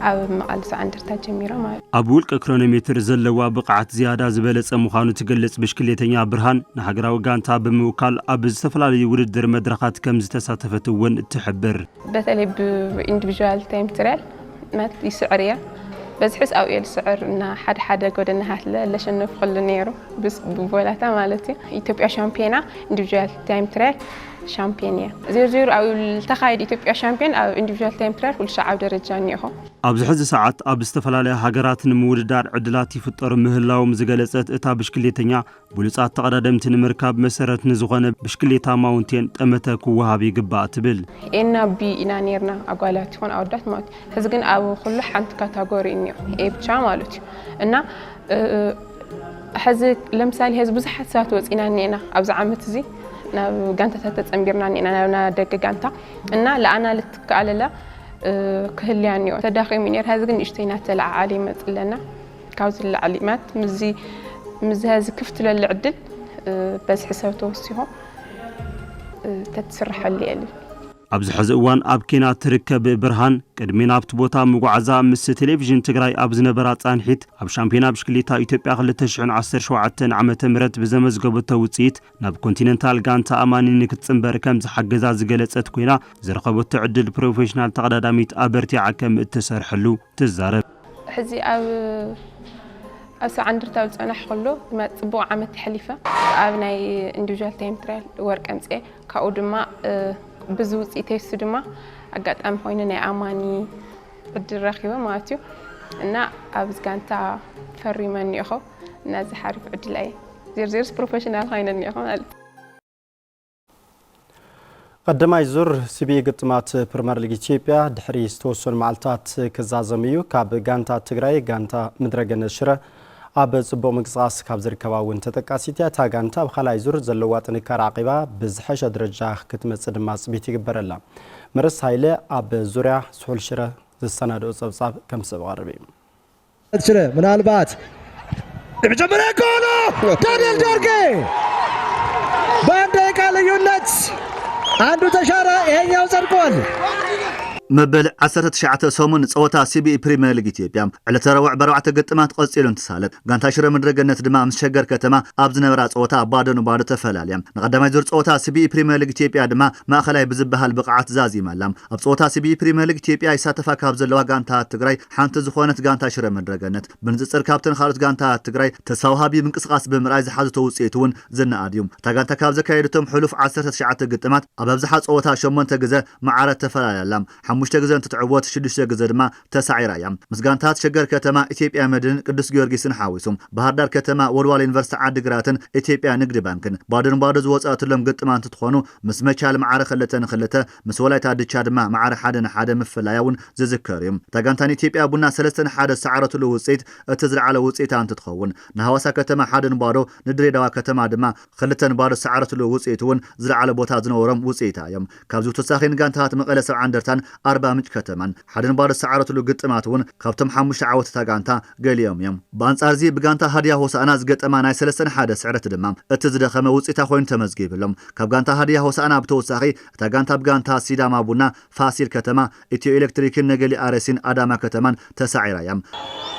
ኣብ መቐለ ሰብዓ እንደርታ ጀሚረ ማለት እዩ። ኣብ ውልቀ ክሮኖሜትር ዘለዋ ብቕዓት ዝያዳ ዝበለጸ ምዃኑ ትገልጽ ብሽክሌተኛ ብርሃን፣ ንሃገራዊ ጋንታ ብምውካል ኣብ ዝተፈላለዩ ውድድር መድረኻት ከም ዝተሳተፈት እውን ትሕብር። በተለይ ብኢንዲቪዥዋል ታይም ትራያል ማለት ይስዕር እየ። በዝሕስ ኣብኡ እየ ዝስዕር እና ሓደ ሓደ ጎደናታት ለ-፣ ለሸነፍኩሉ ነይሩ፣ ብስ-፣ ብቦላታ ማለት እዩ። ኢትዮጵያ ሻምፒዮና ኢንዲቪዥዋል ታይም ትራያል ሻምፒዮን እየ። ዜሮ ዜሮ ኣብ ዝተኻየደ ኢትዮጵያ ሻምፒዮን ኣብ ኢንዲቪዥዋል ታይም ትራያል ኩሉ ሻዓብ ደረጃ እኒኦኹ። ኣብዚ ሕዚ ሰዓት ኣብ ዝተፈላለያ ሃገራት ንምውድዳር ዕድላት ይፍጠሩ ምህላዎም ዝገለጸት እታ ብሽክሌተኛ፣ ብሉጻት ተቐዳደምቲ ንምርካብ መሰረት ንዝኾነ ብሽክሌታ ማውንቴን ጠመተ ክወሃብ ይግባእ ትብል። ኤ እና ቢ ኢና ኔርና፣ ኣጓላት ይኹን ኣወዳት ማለት እዩ። ሕዚ ግን ኣብ ኩሉ ሓንቲ ካታጎሪ እኒኦ፣ ኤ ብቻ ማለት እዩ። እና፣ እ፣ ሕዚ ለምሳሌ ሕዚ ብዙሓት ሰባት ወፂና እኒኤና ኣብዚ ዓመት እዚ ናብ ጋንታታት ተፀንቢርና እኒኤና፣ ናብ ናይ ደገ ጋንታ። እና ለኣና ልትከኣለላ፣ እ፣ ክህልያ እኒኦ። ተዳኺሙ ነይሩ፣ ሕዚ ግን ንእሽተይ እናተለዓዓለ ይመፅእ ኣለና። ካብዚ ንላዕሊ ማለት ምስዚ፣ ምስዚ ሕዚ ክፍት ለሎ ዕድል፣ እ፣ በዝሒ ሰብ ተወሲኹ፣ እ፣ ተትስርሐሉ እየ ልብል። ኣብዚ ሕዚ እዋን ኣብ ኬንያ ትርከብ ብርሃን፣ ቅድሚ ናብቲ ቦታ ምጓዓዛ ምስ ቴሌቪዥን ትግራይ ኣብ ዝነበራ ጻንሒት፣ ኣብ ሻምፒዮና ብሽክሌታ ኢትዮጵያ ክልተ ሽሕን ዓሰርተ ሸውዓተን ዓመተ ምህረት ብዘመዝገበቶ ውጽኢት፣ ናብ ኮንቲነንታል ጋንታ ኣማኒ ንክትጽንበር ከም ዝሓገዛ ዝገለጸት ኮይና፣ ዝረኸበቶ ዕድል ፕሮፌሽናል ተቐዳዳሚት ኣበርቲዓ ከም እትሰርሐሉ ትዛረብ። ሕዚ ኣብ፣ ኣብ ሰብዓ እንደርታ ኣብ ዝጸናሕኩሉ፣ ጽቡቕ ዓመት የሕሊፈ። ኣብ ናይ ኢንዲቪዥዋል ታይም ትራያል ወርቂ ኣምጺኤ። ካብኡ ድማ፣ እ፣ ብዚ ውጽኢተይ እሱ ድማ ኣጋጣሚ ኮይኑ ናይ ኣማኒ ዕድል ረኺበ ማለት እዩ። እና ኣብዚ ጋንታ ፈሪመ እኒኦኹ። እና እዚ ሓሪፍ ዕድል እየ። ዜርዜርስ ፕሮፌሽናል ኮይነ እኒኦኹ ማለት እዩ። ቀዳማይ ዙር ሲቢ ግጥማት ፕሪምየር ሊግ ኢትዮጵያ ድሕሪ ዝተወሰኑ መዓልታት ክዛዘም እዩ። ካብ ጋንታ ትግራይ፣ ጋንታ ምድረገነት ሽረ ኣብ ጽቡቕ ምንቅስቓስ ካብ ዝርከባ እውን ተጠቃሲት እያ። እታ ጋንታ ኣብ ካልኣይ ዙር ዘለዋ ጥንካረ ዓቒባ ብዝሐሸ ደረጃ ክትመጽእ ድማ ጽቢት ይግበረላ። መረስ ሃይለ ኣብ ዙርያ ስሑል ሽረ ዘሰናድኦ ጸብጻብ ከም ሰብ ቀርብ እዩ። ሽረ ምናልባት የመጀመሪያ ጎሉ ዳንኤል ዳርጌ በአንድ ደቂቃ ልዩነት አንዱ ተሻረ፣ ይሄኛው ጸድቋል። መበል ዓሰርተ ትሽዓተ ሰሙን ጸወታ ሲቢኢ ፕሪምየር ሊግ ኢትዮጵያ ዕለተ ረቡዕ ብኣርባዕተ ግጥማት ቀጺሉ እንትሳለጥ፣ ጋንታ ሽረ ምድረገነት ድማ ምስ ሸገር ከተማ ኣብ ዝነበራ ጸወታ ባዶ ንባዶ ተፈላልያ። ንቐዳማይ ዙር ጸወታ ሲቢኢ ፕሪምየር ሊግ ኢትዮጵያ ድማ ማእኸላይ ብዝበሃል ብቕዓት ዛዚማ ኣላ። ኣብ ጸወታ ሲቢኢ ፕሪምየር ሊግ ኢትዮጵያ ይሳተፋ ካብ ዘለዋ ጋንታት ትግራይ ሓንቲ ዝኾነት ጋንታ ሽረ ምድረገነት፣ ብንጽጽር ካብተን ካልኦት ጋንታት ትግራይ ተስፋ ወሃቢ ምንቅስቓስ ብምርኣይ ዝሓዘቶ ውጽኢት እውን ዝነኣድ እዩ። እታ ጋንታ ካብ ዘካየደቶም ሕሉፍ ዓሰርተ ትሽዓተ ግጥማት ኣብ ኣብዝሓ ጸወታ ሸሞንተ ግዘ ማዕረ ተፈላልያ ኣላ። ሓሙሽተ ግዘ እንትትዕወት፣ ሽዱሽተ ግዘ ድማ ተሳዒራ እያ። ምስ ጋንታት ሸገር ከተማ፣ ኢትዮጵያ መድንን ቅዱስ ጊዮርጊስን ሓዊሱ፣ ባህር ዳር ከተማ፣ ወልዋሎ ዩኒቨርሲቲ ዓዲግራትን ኢትዮጵያ ንግዲ ባንክን ባዶ ንባዶ ዝወፀኣትሎም ግጥማት እንትኾኑ፣ ምስ መቻል ማዕረ ክልተ ንክልተ፣ ምስ ወላይታ ድቻ ድማ ማዕረ ሓደ ንሓደ ምፍላያ እውን ዝዝከር እዩ። እታ ጋንታ ንኢትዮጵያ ቡና ሰለስተ ንሓደ ዝሰዓረትሉ ውፅኢት እቲ ዝለዓለ ውፅኢታ እንትትኸውን፣ ንሃዋሳ ከተማ ሓደ ንባዶ፣ ንድሬዳዋ ከተማ ድማ ክልተ ንባዶ ዝሰዓረትሉ ውፅኢት እውን ዝለዓለ ቦታ ዝነበሮም ውፅኢታ እዮም። ካብዚ ብተወሳኺ ንጋንታት መቐለ ሰብዓ እንደርታን ኣርባ ምንጭ ከተማን ሓደ ንባዶ ዝሰዓረትሉ ግጥማት እውን ካብቶም ሓሙሽተ ዓወት እታ ጋንታ ገሊኦም እዮም። ብኣንጻር እዚ ብጋንታ ሃዲያ ሆሳዕና ዝገጠማ ናይ ሰለስተ ንሓደ ስዕረት ድማ እቲ ዝደኸመ ውፅኢታ ኮይኑ ተመዝጊብሎም። ካብ ጋንታ ሃዲያ ሆሳዕና ብተወሳኺ እታ ጋንታ ብጋንታ ሲዳማ ቡና፣ ፋሲል ከተማ፣ ኢትዮ ኤሌክትሪክን ነገሌ ኣረሲን ኣዳማ ከተማን ተሳዒራ እያ።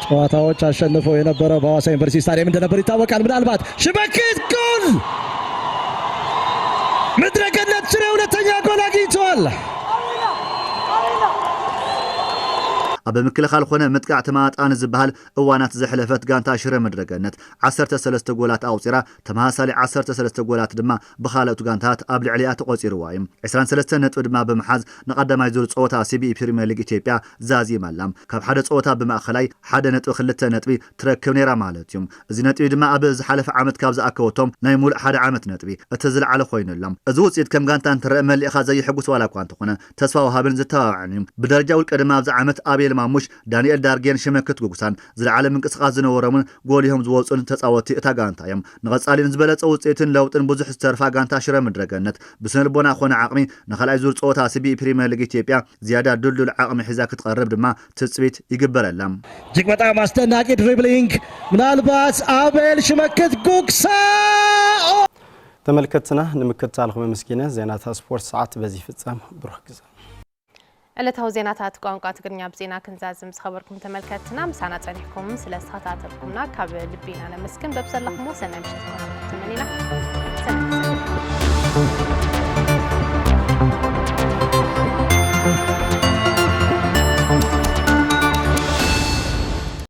ጨዋታዎች አሸንፈው የነበረው በሐዋሳ ዩኒቨርሲቲ ስታዲየም እንደነበር ይታወቃል። ምናልባት ሽመክት ጎል ምድረገነት ሽረ ሁለተኛ ጎል አግኝተዋል። ኣብ ምክልኻል ኮነ ምጥቃዕ ተመጣጣኒ ዝበሃል እዋናት ዘሕለፈት ጋንታ ሽረ ምድረገነት ዓሰርተ ሰለስተ ጎላት ኣቑጺራ፣ ተመሳሳሊ ዓሰርተ ሰለስተ ጎላት ድማ ብኻልኦት ጋንታት ኣብ ልዕሊኣ ተቖጺርዋ እዩ። ዕስራን ሰለስተን ነጥቢ ድማ ብምሓዝ ንቐዳማይ ዙር ጸወታ ሲቢኢ ፕሪምየር ሊግ ኢትዮጵያ ዛዚማ ኣላ። ካብ ሓደ ጸወታ ብማእኸላይ ሓደ ነጥቢ ክልተ ነጥቢ ትረክብ ነይራ ማለት እዩ። እዚ ነጥቢ ድማ ኣብ ዝሓለፈ ዓመት ካብ ዝኣከበቶም ናይ ሙሉእ ሓደ ዓመት ነጥቢ እቲ ዝለዓለ ኮይኑሎም። እዚ ውፅኢት ከም ጋንታ እንትረአ መሊእኻ ዘይሕጉስ ዋላ እኳ እንተኾነ፣ ተስፋ ወሃብን ዘተባብዕን እዩ። ብደረጃ ውልቀ ድማ ኣብዚ ዓመት ኣቤል ማሙሽ፣ ዳንኤል ዳርጌን ሽመክት ጉጉሳን ዝለዓለ ምንቅስቓስ ዝነበሮምን ጎሊሆም ዝወፁን ተፃወትቲ እታ ጋንታ እዮም። ንቐፃሊ ንዝበለፀ ውፅኢትን ለውጥን ብዙሕ ዝተርፋ ጋንታ ሽረ ምድረገነት ብስነልቦና ኮነ ዓቕሚ ንኻልኣይ ዙር ፀወታ ሲቢኢ ፕሪምየር ሊግ ኢትዮጵያ ዝያዳ ድልዱል ዓቕሚ ሒዛ ክትቐርብ ድማ ትፅቢት ይግበረላ። እጅግ በጣም አስደናቂ ድሪብሊንግ፣ ምናልባት አቤል ሽመክት ጉግሳ። ተመልከትና ንምክትታልኩም ኣመስጊነ። ዜናታት ስፖርት ሰዓት በዚ ይፍጸም። ብሩኽ ግዜ። ዕለታዊ ዜናታት ቋንቋ ትግርኛ ብዜና ክንዛዝም ዝኸበርኩም ተመልከትና፣ ምሳና ጸኒሕኩም ስለ ዝተኸታተልኩምና ካብ ልቢ ኢና ነመስግን። በብዘለኹሞ ሰናይ ምሽት ክኾነልኩም ተመኒና። ሰናይ